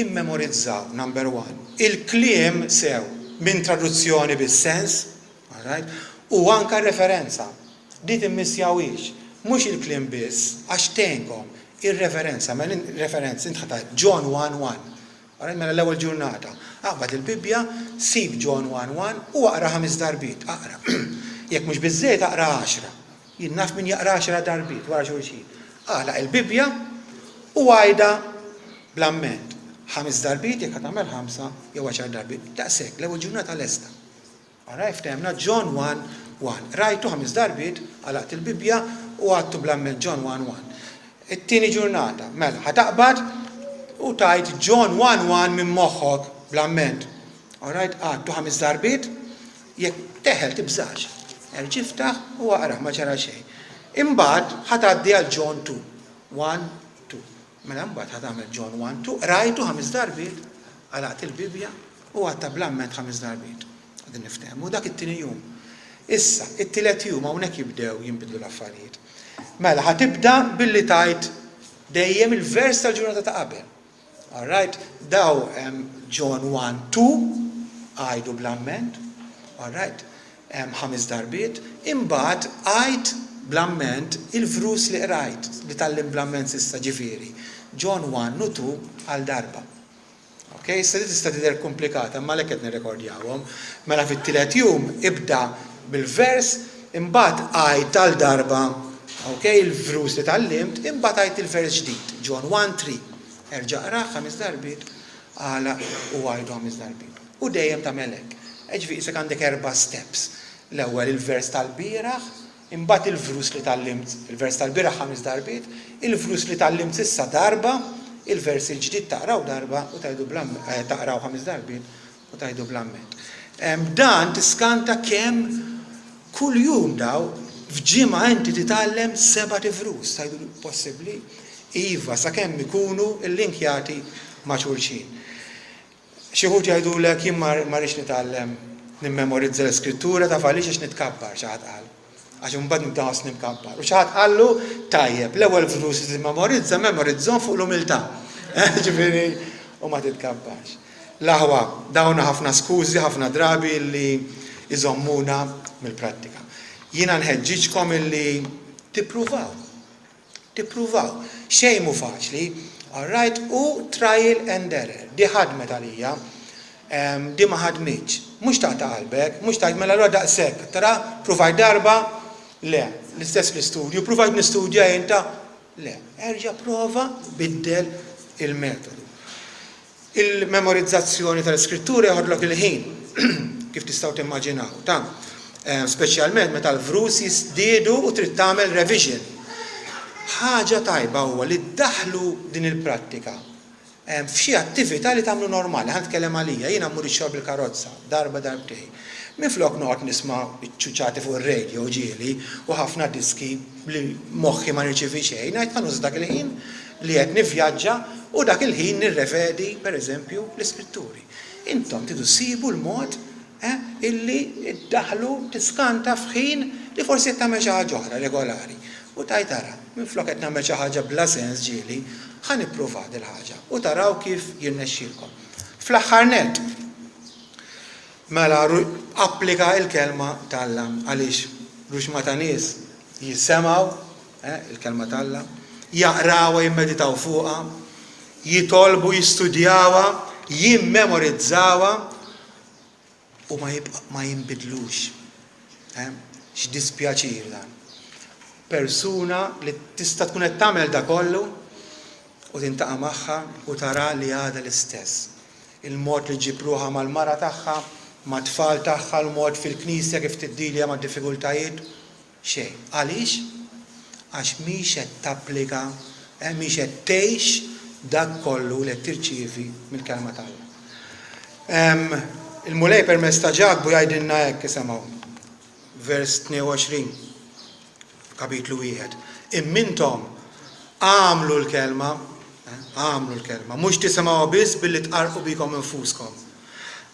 immemorizzaw, number one, il-kliem sew minn traduzzjoni bis-sens, Alright? U anke r-referenza. Di timmissjawhiex. Mhux il-kliem biss, għax tgħinkom. Ir-referenza, mela referenza, int ħa tgħid John 1:1. Alright, mela l-ewwel ġurnata. Aqbad il-Bibbja, sib John 1:1 u aqra ħames darbiet, aqra. Jekk mhux biżżejjed aqra għaxra. Jien naf min jaqra għaxra darbiet wara xulxin. Agħlaq il-Bibbja u għidha bl-amment. Ħames darbiet jekk ħa tagħmel ħamsa jew għaxar darbiet. Daqshekk, l-ewwel ġurnata lesta. Alright, ftehemna John 1, 1. Qrajtu ħames darbiet, għalaqt il-Bibbja u għadtu bl-amment John 1, 1. It-tieni ġurnata, mela, ħa taqbad u tgħid John 1, 1 minn moħħok bl-amment. Alright, għadtu ħames darbiet, jekk teħel tibżax. Erġa' iftaħ u aqrah ma ġara xejn. Imbagħad ħa tgħaddi għal John 2. 1, 2. Mela mbagħad ħa tagħmel John 1, 2, qrajtu ħames darbiet, għalaqt il-Bibbja u għadtha bl-amment ħames darbiet. Qegħdin niftehmu, dak it-tieni jum. Issa, it-tielet jum hawnhekk jibdew jinbidlu l-affarijiet. Mela ħa tibda billi tgħid dejjem il-vers tal-ġurnata ta' qabel. All right, daw John 1, 2, għidu bl-amment, all right, ħames darbiet, imbagħad għid bl-amment il-vrus li qrajt, li tgħallimt bl-amment s'issa, ġifieri, John 1 u 2 għal darba. Ok, issa di tista' tidher komplikata, imma għalhekk qed nirrekordjawhom. Mela fit-tielet jum ibda bil-vers, imbagħad għid għal darba, ok, il-vrus li tgħallimt, imbagħad għid il-vers ġdid, John 1, 3. Erġa' qrah ħames darbiet, agħlaq u għidu ħames darbiet. U dejjem tagħmel hekk. Jiġifieri qisek għandek erba' steps. L-ewwel il-vers tal-bieraħ, imbagħad il-vrus li tgħallimt, il-vers tal-bieraħ ħames darbiet, il-vrus li tgħallimt s'issa darba, il-vers il-ġdid taqraw darba u tgħidu bl taqraw ħames darbiet u tgħidu bl-amment. Dan tiskanta kemm kuljum daw f'ġimgħa inti titgħallem sebat ivrus. Tgħidu possibbli? Iva, sakemm ikunu llinkjati ma' xulxin. Xi wħud jgħidulek, Jien ma rridx nitgħallem nimmemorizza l-Iskrittura, taf għaliex? Għax nitkabbar, xi ħadd qal. Għax imbagħad nibda nħossni mkabbar. U xi ħadd qallu, Tajjeb, l-ewwel vrus li timmemorizza, memorizzhom fuq l-umiltà. Ġifieri, u ma titkabbarx. L-aħwa, dawn ħafna skużi ħafna drabi li jżommuna mill-prattika. Jiena nħeġġiġkom illi tippruvaw. Tippruvaw. Xejn mhu faċli, all right, u trial and error. Di ħadmet għalija, di ma ħadmitx. Mhux taqta' qalbek, mhux tgħid mela allura daqshekk, tara, pruvajt darba, le. L-istess fl-istudju, pruvajt nistudja jien ta', le. Erġa' prova biddel il-metodu. Il-memorizzazzjoni tal-iskrittura jeħodlok il-ħin, kif tistgħu timmaġinaw, ta'. Speċjalment meta l-vrus jiżdiedu u trid tagħmel revision. Ħaġa tajba huwa li ddaħħlu din il-prattika f'xi attività li tagħmlu normali. Ħa nitkellem għalija, jiena mmur ix-xogħol bil-karozza, darba darbtejn. Minflok noqgħod nisma' ċ-ċuċati fuq ir-radio ġieli u ħafna diski li moħħi ma nirċievi xejn, ngħid ħa nuża dak il-ħin li qed nivvjaġġa u dak il-ħin nirrevedi, per eżempju, l-iskritturi. Intom tridu ssibu l-mod eh, illi ddaħħlu tiskanta f'ħin li forsi qed tagħmel xi ħaġa oħra regolari. U tgħid ara, minflok qed nagħmel xi ħaġa bla sens ġieli, ħa nipprova dil-ħaġa u taraw kif jirnexxielkom. Fl-aħħar nett, mela applika l-kelma t'Alla għaliex ruxma ta' nies jisemgħu il-Kelma t'Alla, jaqrawha, jimmeditaw fuqha, jitolbu, jistudjawha, jimmemorizzawha u ma jibqa' ma jinbidlux. X'dispjaċir dan. Persuna li tista' tkun qed tagħmel da kollu u tintaqa' magħha u tara li għadha l-istess. Il-mod li ġġib ruħha mal-mara tagħha, mat-tfal tagħha, l-mod fil-knisja kif tiddilja mad-diffikultajiet, Xejn. Għaliex? Għax mhix qed tapplika, mhix qed tgħix dak kollu li qed tirċievi mill-Kelma t'Alla. Il-Mulej permezz ta' Ġakbu jgħidilna hekk, isemgħu, vers 22, kapitlu wieħed, Imma intom agħmlu l-kelma, agħmlu l-kelma, mhux tisimgħuha biss billi tqarrqu bikom infuskom.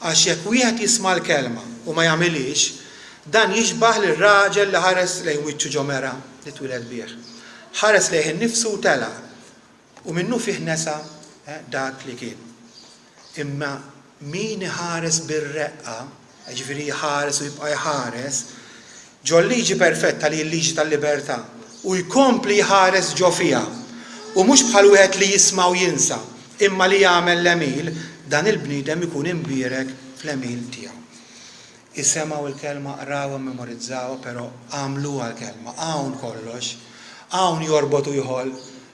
Għax jekk wieħed jisma' l-kelma u ma jagħmilhiex, dan jixbah lil raġel li ħares lejn wiċċu ġo mera li twieled bih. Ħares lejh innifsu u telaq, u minnufih nesa dak li kien. Imma min iħares bir-reqqa, jiġifieri jħares u jibqa' jħares, ġol-liġi perfetta li hi l-liġi tal-libertà, u jkompli jħares ġo fiha, u mhux bħal wieħed li jisma' u jinsa, imma li jagħmel l-għemil, dan il-bniedem ikun imbierek fl-għemil tiegħu. Isemgħu l-kelma, qrawha, memorizzawha, però agħmluha l-kelma. Hawn kollox. Hawn jorbot u jħoll,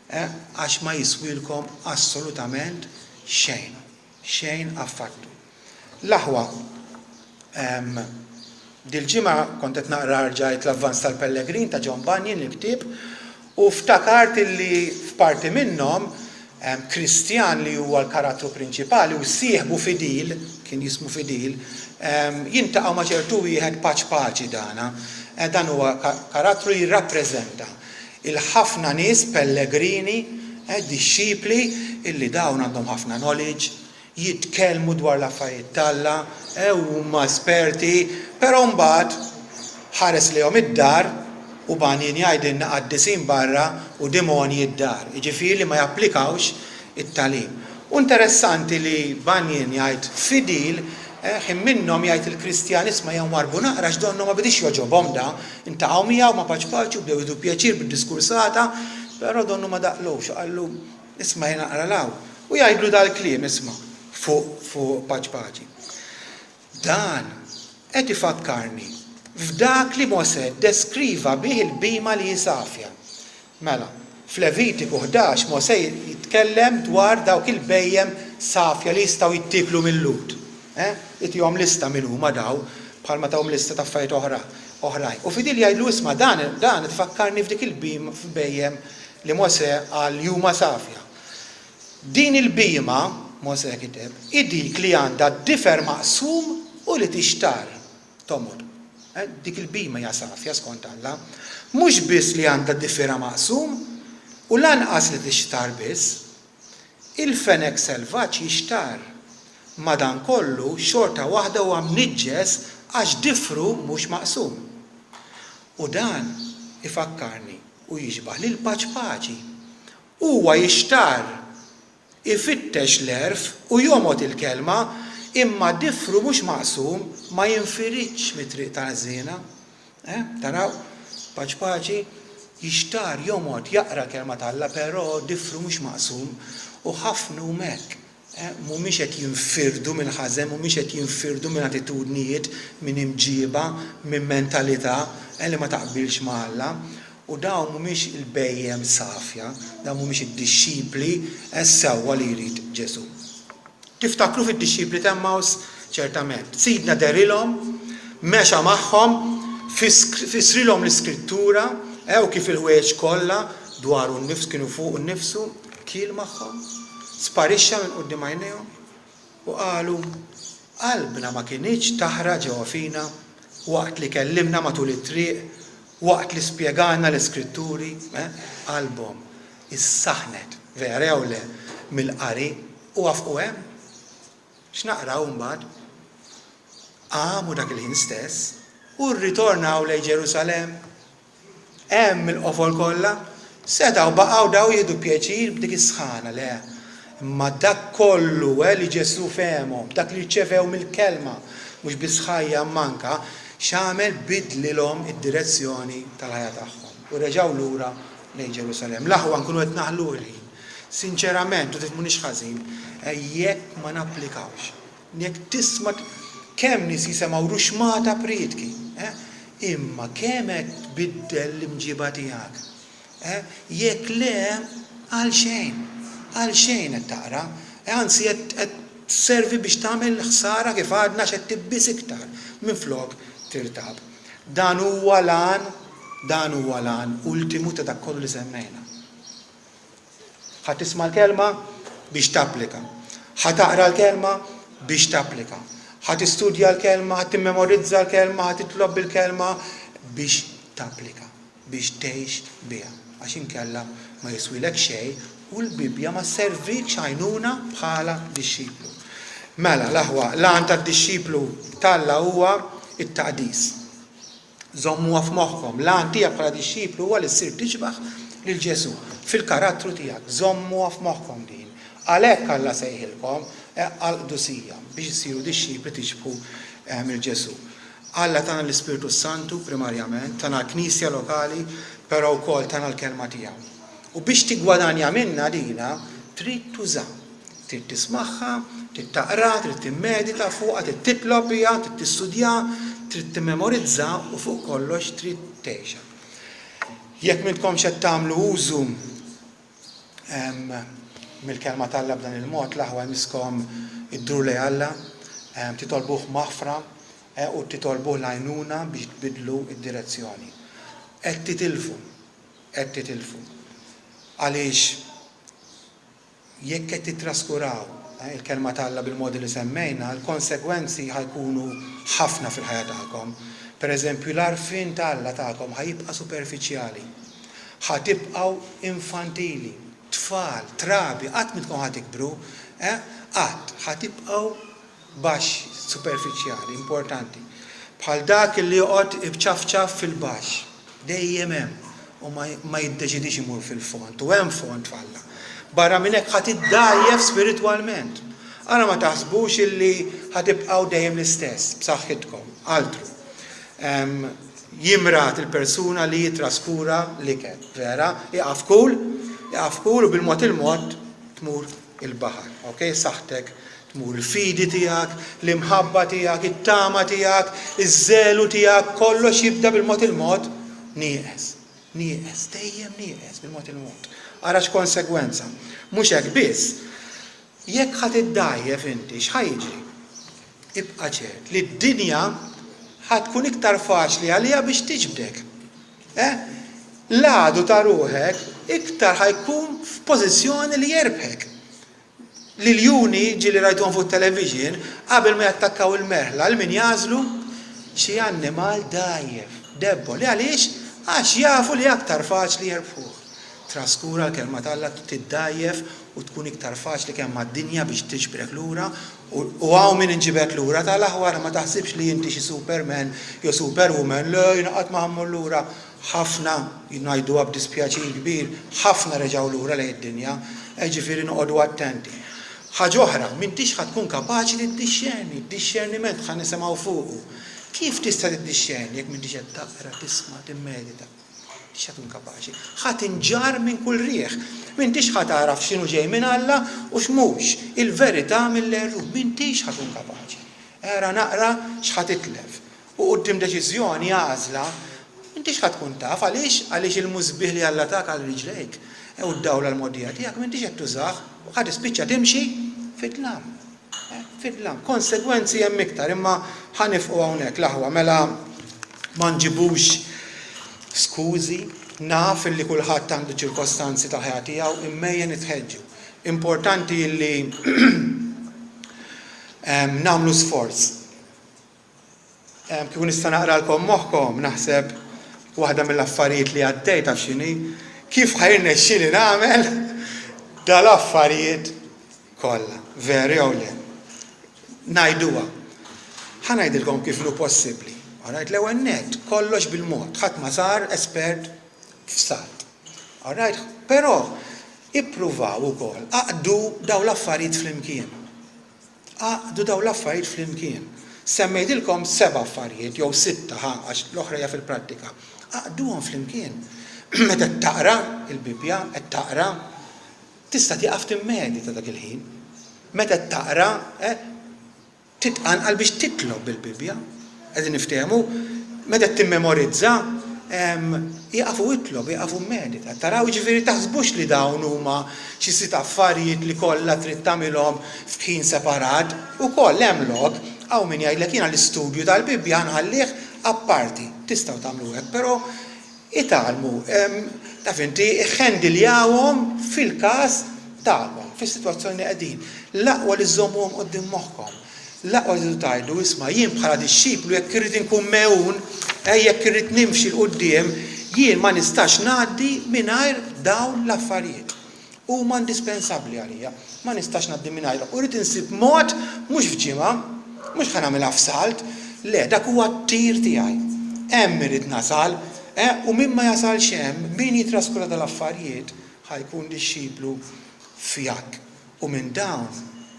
eh, għax ma jiswielkom assolutament. Xejn. Xejn affattu. L-aħwa, dil-ġimgħa kont qed naqra rġajt L-Avvanz tal-Pellegrin ta' John Bunyan, il-ktieb, u ftakart illi f'parti minnhom Kristjan li huwa l-karattru prinċipali u sieħbu fidil, kien jismu Fidil, jintaqgħu ma' ċertu wieħed paċ paċi dana. Dan huwa karattru li jirrappreżenta il-ħafna nies pellegrini, dixxipli, illi dawn għandhom ħafna knowledge, jitkellmu dwar l-affarijiet t'Alla, huma esperti, però mbagħad ħares lejhom id-dar u Banyan jgħidilna qaddisin barra u demonji d-dar, jiġifieri li ma japplikawx it-tagħlim. U interessanti li Banyan jgħid fidil, ħin minnhom jgħid il-Kristjan isma' ejja nwarrbu naqra għax donnu ma bidiex jogħġobhom da, intaqgħu miegħu ma' paċ paċi u bdew jieħdu pjaċir bid-diskursata, però donnu ma daqlux u qallu Isma' jien aqra 'l hawn. U jgħidlu dal-kliem, isma', fuq fuq paċ paċi. Dan qed ifakkarni f'dak li Mosè ddeskriva bih il-bhima li hi safja. Mela, f'Levitiku 11 Mosè jitkellem dwar dawk il-bhejjem safja li jistgħu jittieklu mil-Lhud. Eh? Itihom lista min huma daw, bħalma tahom lista ta' affarijiet oħra oħrajn. U fidil jgħidlu isma' dan dan qed ifakkarni f'dik il-bhima f'bhejjem li Mosè qal li huma safja. Din il-bhima, Mosè kiteb, hi dik li għandha d-difer maqsum u li tixtarr, tomgħod. Eh, dik il-bhima hija safja skont Alla. Mhux biss li għandha difirha maqsum u lanqas li tixtarr biss. Il-fenek selvaġġ jixtarr. Madankollu, xorta waħda huwa mniġġes għax difru mhux maqsum. U dan ifakkarni u jixbah lil paċpaċi. Huwa jixtarr, ifittex l-għerf u jomgħod il-kelma, imma difru mhux maqsum ma jinfiridx mit-triq tal-ħżiena. Eh, taraw? Paċ paċi, jixtar, jomgħod, jaqra l-Kelma t'Alla, però difru mhux maqsum, u ħafna huma hekk. Eh, mhumiex qed jinfirdu mill-ħażen, mhumiex qed jinfirdu minn attitudnijiet, minn imġiba, minn mentalità eh, li ma taqbilx ma' Alla. U dawn mhumiex il-bhejjem safja, dawn mhumiex id-dixxipli eh, sewwa li jrid Ġesù. Tiftakru fid-dixxipli t'Għemmaws? Ċertament. Sidna dehrilhom, mexa magħhom, fissrilhom l-Iskrittura, eh, u kif il-ħwejjeġ kollha dwaru nnifsu kienu fuqu nnifsu, kiel magħhom, sparixxa minn quddiem għajnejhom, u qalu, Qalbna ma kinitx taħraq ġewwa fina waqt li kellimna matul it-triq, waqt li spjegalna l-Iskritturi? Eh, qalbhom issaħħnet, vera jew le, mill-qari u wafqu hemm. X'naqraw imbagħad? Qamu dak il-ħin stess u rritornaw lejn Ġerusalemm. Hemm il-qofol kollha. Setgħu baqgħu daw jieħdu pjaċir b'dik is-sħana, le. Imma dak kollu eh, li Ġesù fehemhom, dak li rċevew mill-kelma, mhux biss ħajja imma anka x'għamel bidlilhom id-direzzjoni tal-ħajja tagħhom u reġgħu lura lejn Ġerusalemm. L-aħwa nkunu qed naħluh il-ħin. Sinċerament, u tifhmunix ħażin, jekk ma napplikawx, jekk tisma' kemm nies jisemgħu ruxmata prietki, imma kemm qed tbiddel l-imġiba tiegħek? Jekk le, għalxejn, għalxejn qed taqra, anzi qed sservi biex tagħmel ħsara kif għadna għax qed tibbies iktar minflok tirtab. Dan huwa l-għan, dan huwa l-għan ultimu ta' dak kollu li semmejna. Ħa tisma' l-kelma biex tapplika. Ħa taqra l-kelma biex tapplika. Ħa tistudja l-kelma, ħa timmemorizza l-kelma, ħa titlob bil-kelma biex tapplika, biex tgħix biha. Għax inkella ma jiswilek xejn u l-Bibbja ma sservikx għajnuna bħala dixxiplu. Mela, l-aħwa, l-għan tad-dixxiplu t'Alla huwa t-taqdis. Żommuha f'moħħkom, l-għan tiegħek bħala dixxiplu huwa li ssir tixbah lil Ġesù fil-karattru tiegħek. Żommuha f'moħħkom din. Għalhekk Alla sejħilkom għall-qdusija, biex issiru dixxipli tixbħu lil Ġesù. Alla tana l-Ispirtu s-Santu primarjament, tana l-Knisja lokali, però wkoll tana l-Kelma tiegħu. U biex tiggwadanja minnha dina, trid tuża. Trid tismagħha, trid taqra, trid timmedita fuqha, trid titlob biha, trid tistudjaha, trid timmemorizza u fuq kollox trid tgħixha. Jekk m'intkomx qed tagħmlu użu. mill-Kelma t'Alla b'dan il-mod, l-aħwa jmisskom idduru lejn Alla, titolbuh maħfra u titolbuh l-għajnuna biex tbiddlu d-direzzjoni. Qed titilfu, qed titilfu. Għaliex Jekk qed tittraskuraw il-Kelma t'Alla bil-modi li semmejna, il-konsegwenzi ħa jkunu ħafna fil-ħajja tagħkom. Per eżempju, l-għarfien ta' Alla tagħkom ħa jibqa' superfiċjali. Ħa tibqgħu infantili, tfal, trabi, qatt m'intkom ħa tikbru, eh, qatt. Ħa tibqgħu baxxi, superfiċjali, importanti. Bħal dak li joqgħod ibċafċaf fil-baxx, dejjem hemm, u ma, ma jiddeċidix imur fil-fond, u hemm fond f'Alla. Barra minn hekk ħa tiddgħajjef spiritwalment. Ara ma taħsbux illi ħa tibqgħu dejjem l-istess, b'saħħitkom, altru. Jimrad il-persuna li jittraskura l-ikel, vera? Ieqaf kul, ieqaf kul u bil-mod il-mod tmur il-baħar, ok? Saħħtek tmur, il-fidi tiegħek, l-imħabba tiegħek, it-tama tiegħek, iż-żelu tiegħek, kollox jibda bil-mod il-mod nieqes, nieqes, dejjem nieqes bil-mod il-mod. Ara x'konsegwenza. Mhux hekk biss, jekk ħa tiddgħajjef inti, x'ħa jiġri? Ibqa' ċert li d-dinja ħa tkun iktar faċli għaliha biex tiġbdek. Eh? L-għadu ta' ruħek iktar ħa jkun f'pożizzjoni li jerbħek. L-iljuni, ġieli rajtuhom fuq it-television, qabel ma jattakkaw il-merħla, 'l min jagħżlu? Xi annimal dgħajjef, debboli. Għaliex? Għax jafu li aktar faċli jerbħuh. Traskura l-Kelma t'Alla, tiddgħajjef u tkun iktar faċli kemm għad-dinja biex tiġbrek lura U hawn min inġibed lura tal-aħwa ara ma taħsibx li inti xi superman jew superwoman, le jiena qatt ma ħa mmur lura. Ħafna, ngħiduha b'dispjaċir kbir, ħafna reġgħu lura lejn id-dinja, jiġifieri noqogħdu attenti. Ħaġa oħra, m'intix ħa tkun kapaċi tiddixxerni, d-dixxerniment ħa nisimgħu fuqu. Kif tista' tiddixxerni jekk m'intix qed taqra, tisma', timmedita? M'intix ħa tkun kapaċi. Ħa tinġarr minn kull riħ. M'intix ħa tagħraf x'inhu ġej minn Alla u x'mhux, il-verità mill-għerrub. M'intix ħa tkun kapaċi. Ara naqra x'ħa titlef. U quddiem deċiżjoni, għażla, m'intix ħa tkun taf. Għaliex? Għaliex il-musbieħ li Alla tak għal riġlejk u d-dawl għall-mogħdija tiegħek m'intix qed tużah u ħa tispiċċa timxi fid-dlam. Fid-dlam. Konsegwenzi hemm iktar, imma ħa nifqu hawnhekk l-aħwa, mela ma nġibux skużi, naf illi kulħadd għandu ċirkostanzi tal-ħajja tiegħu, imma ejja nitħeġġu. Importanti illi nagħmlu sforz. Kieku nista' naqralkom moħħkom, naħseb waħda mill-affarijiet li għaddej taf x'inhi, kif ħa jirnexxieli nagħmel dal-affarijiet kollha, veru jew le? Ngħiduha. Ħa ngħidilkom kif inhu possibbli. Alright, l-ewwel nett, kollox bil-mod, ħadd ma sar espert f'salt. Alright, però ippruvaw ukoll għaqqdu dawn l-affarijiet flimkien. Għaqqdu dawn l-affarijiet flimkien. Semmejtilkom seba' affarijiet, jew sitta, ħa, għax l-oħra hija fil-prattika. Għaqqduhom flimkien. Meta qed taqra l-Bibbja, qed taqra, tista' tieqaf timmedita dak il-ħin. Meta qed taqra, eh, Titqanqal biex titlob bil-Bibbja. Qegħdin niftehmu? Meta timmemorizza, ieqaf u itlob, ieqaf u mmedita. Taraw, jiġifieri taħsbux li dawn huma xi sitt affarijiet li kollha trid tagħmilhom f'ħin separat. Ukoll hemm lok, hawn min jgħidlek jiena l-istudju tal-Bibbja ħa nħallih apparti. Tistgħu tagħmlu hekk, però Itgħallmu, taf inti, iħħendiljawhom fil-każ tagħkom, fis-sitwazzjoni li qegħdin. L-aqwa li żżommuhom quddiem moħħkom. L-aqwa li tridu tgħidu, isma' jien bħala dixxiplu jekk irrid inkun megħun, jekk irrid nimxi 'l quddiem, jien ma nistax ngħaddi mingħajr dawn l-affarijiet. Huma indispensabbli għalija. Ma nistax ngħaddi mingħajrhom. U rrid insib mod, mhux f'ġimgħa, mhux ħa nagħmilha f'salt, le, dak huwa t-tir tiegħi. Hemm irrid nasal, eh, u min ma jasalx hemm, min jittraskura dal-affarijiet, ħa jkun dixxiplu fjakk. U minn dawn,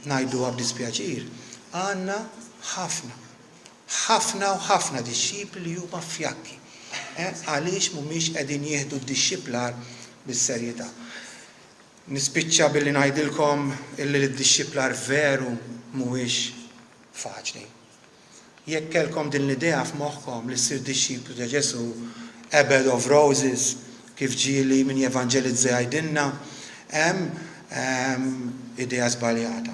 ngħiduha b'dispjaċir, għandna ħafna. Ħafna u ħafna dixxipli li huma fjakki għaliex mhumiex qegħdin jieħdu d-dixxiplar bis-serjetà. Nispiċċa billi ngħidilkom illi l-iddixxiplar veru mhuwiex faċli. Jekk kellkom din l-idea f'moħħkom li ssir dixxiplu ta' Ġesù, a bed of roses, kif ġieli min jevanġelizza jgħidilna, hemm. Idea żbaljata.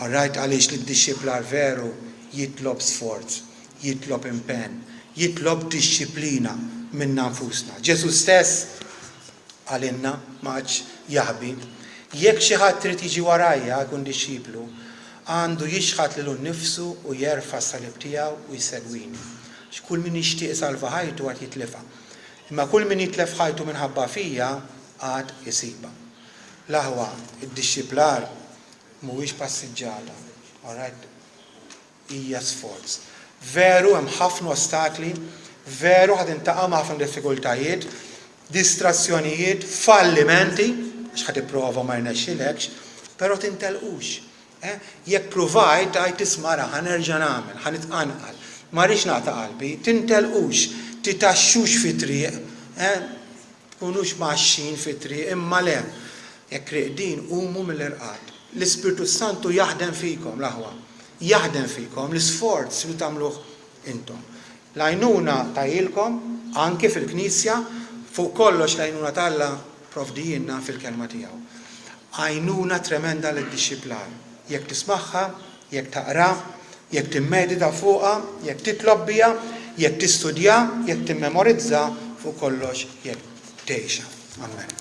All right, għaliex l-iddixxiplar veru jitlob sforz, jitlob impenn, jitlob dixxiplina minna nfusna. Ġesù stess qalilna, ma qagħadx jaħbi, Jekk xi ħadd irid jiġi warajja, jkun dixxiplu, għandu jiċħad lilu nnifsu u jerfa' s-salib tiegħu u jsegwini. Għax kull min jixtieq isalva ħajtu għad jitlifha. Imma kull min jitlef ħajtu minħabba fija għad isibha. L-aħwa, id-dixxiplar mhuwiex passiġġata, all right? Hija sforz. Veru hemm ħafna ostakli, veru ħa tintaqa' ma' ħafna diffikultajiet, distrazzjonijiet, fallimenti, għax ħa tipprova u ma jirnexxilekx, però tintelqux. Eh? Jekk pruvajt għidt isma' ara ħa nerġa' nagħmel, ħa nitqanqal. Ma rridx naqta' qalbi, tintelqux, titgħaxxux fit-triq, eh? Tkunux mgħaxxin fit-triq, imma le, jekk rieqdin, qumu mill-irqad. L-Ispirtu s-Santu jaħdem fikom, l-aħwa. Jaħdem fikom, l-isforz tridu tagħmluh intom. L-għajnuna tgħilkom, anki fil-Knisja, fuq kollox l-għajnuna t'Alla pprovdihielna fil-Kelma tiegħu. Għajnuna tremenda lid-dixxiplar. Jekk tismagħha, jekk taqra, jekk timmedita fuqha, jekk titlob biha, jekk tistudja, jekk timmemorizza, fuq kollox jekk tgħixha. Amen.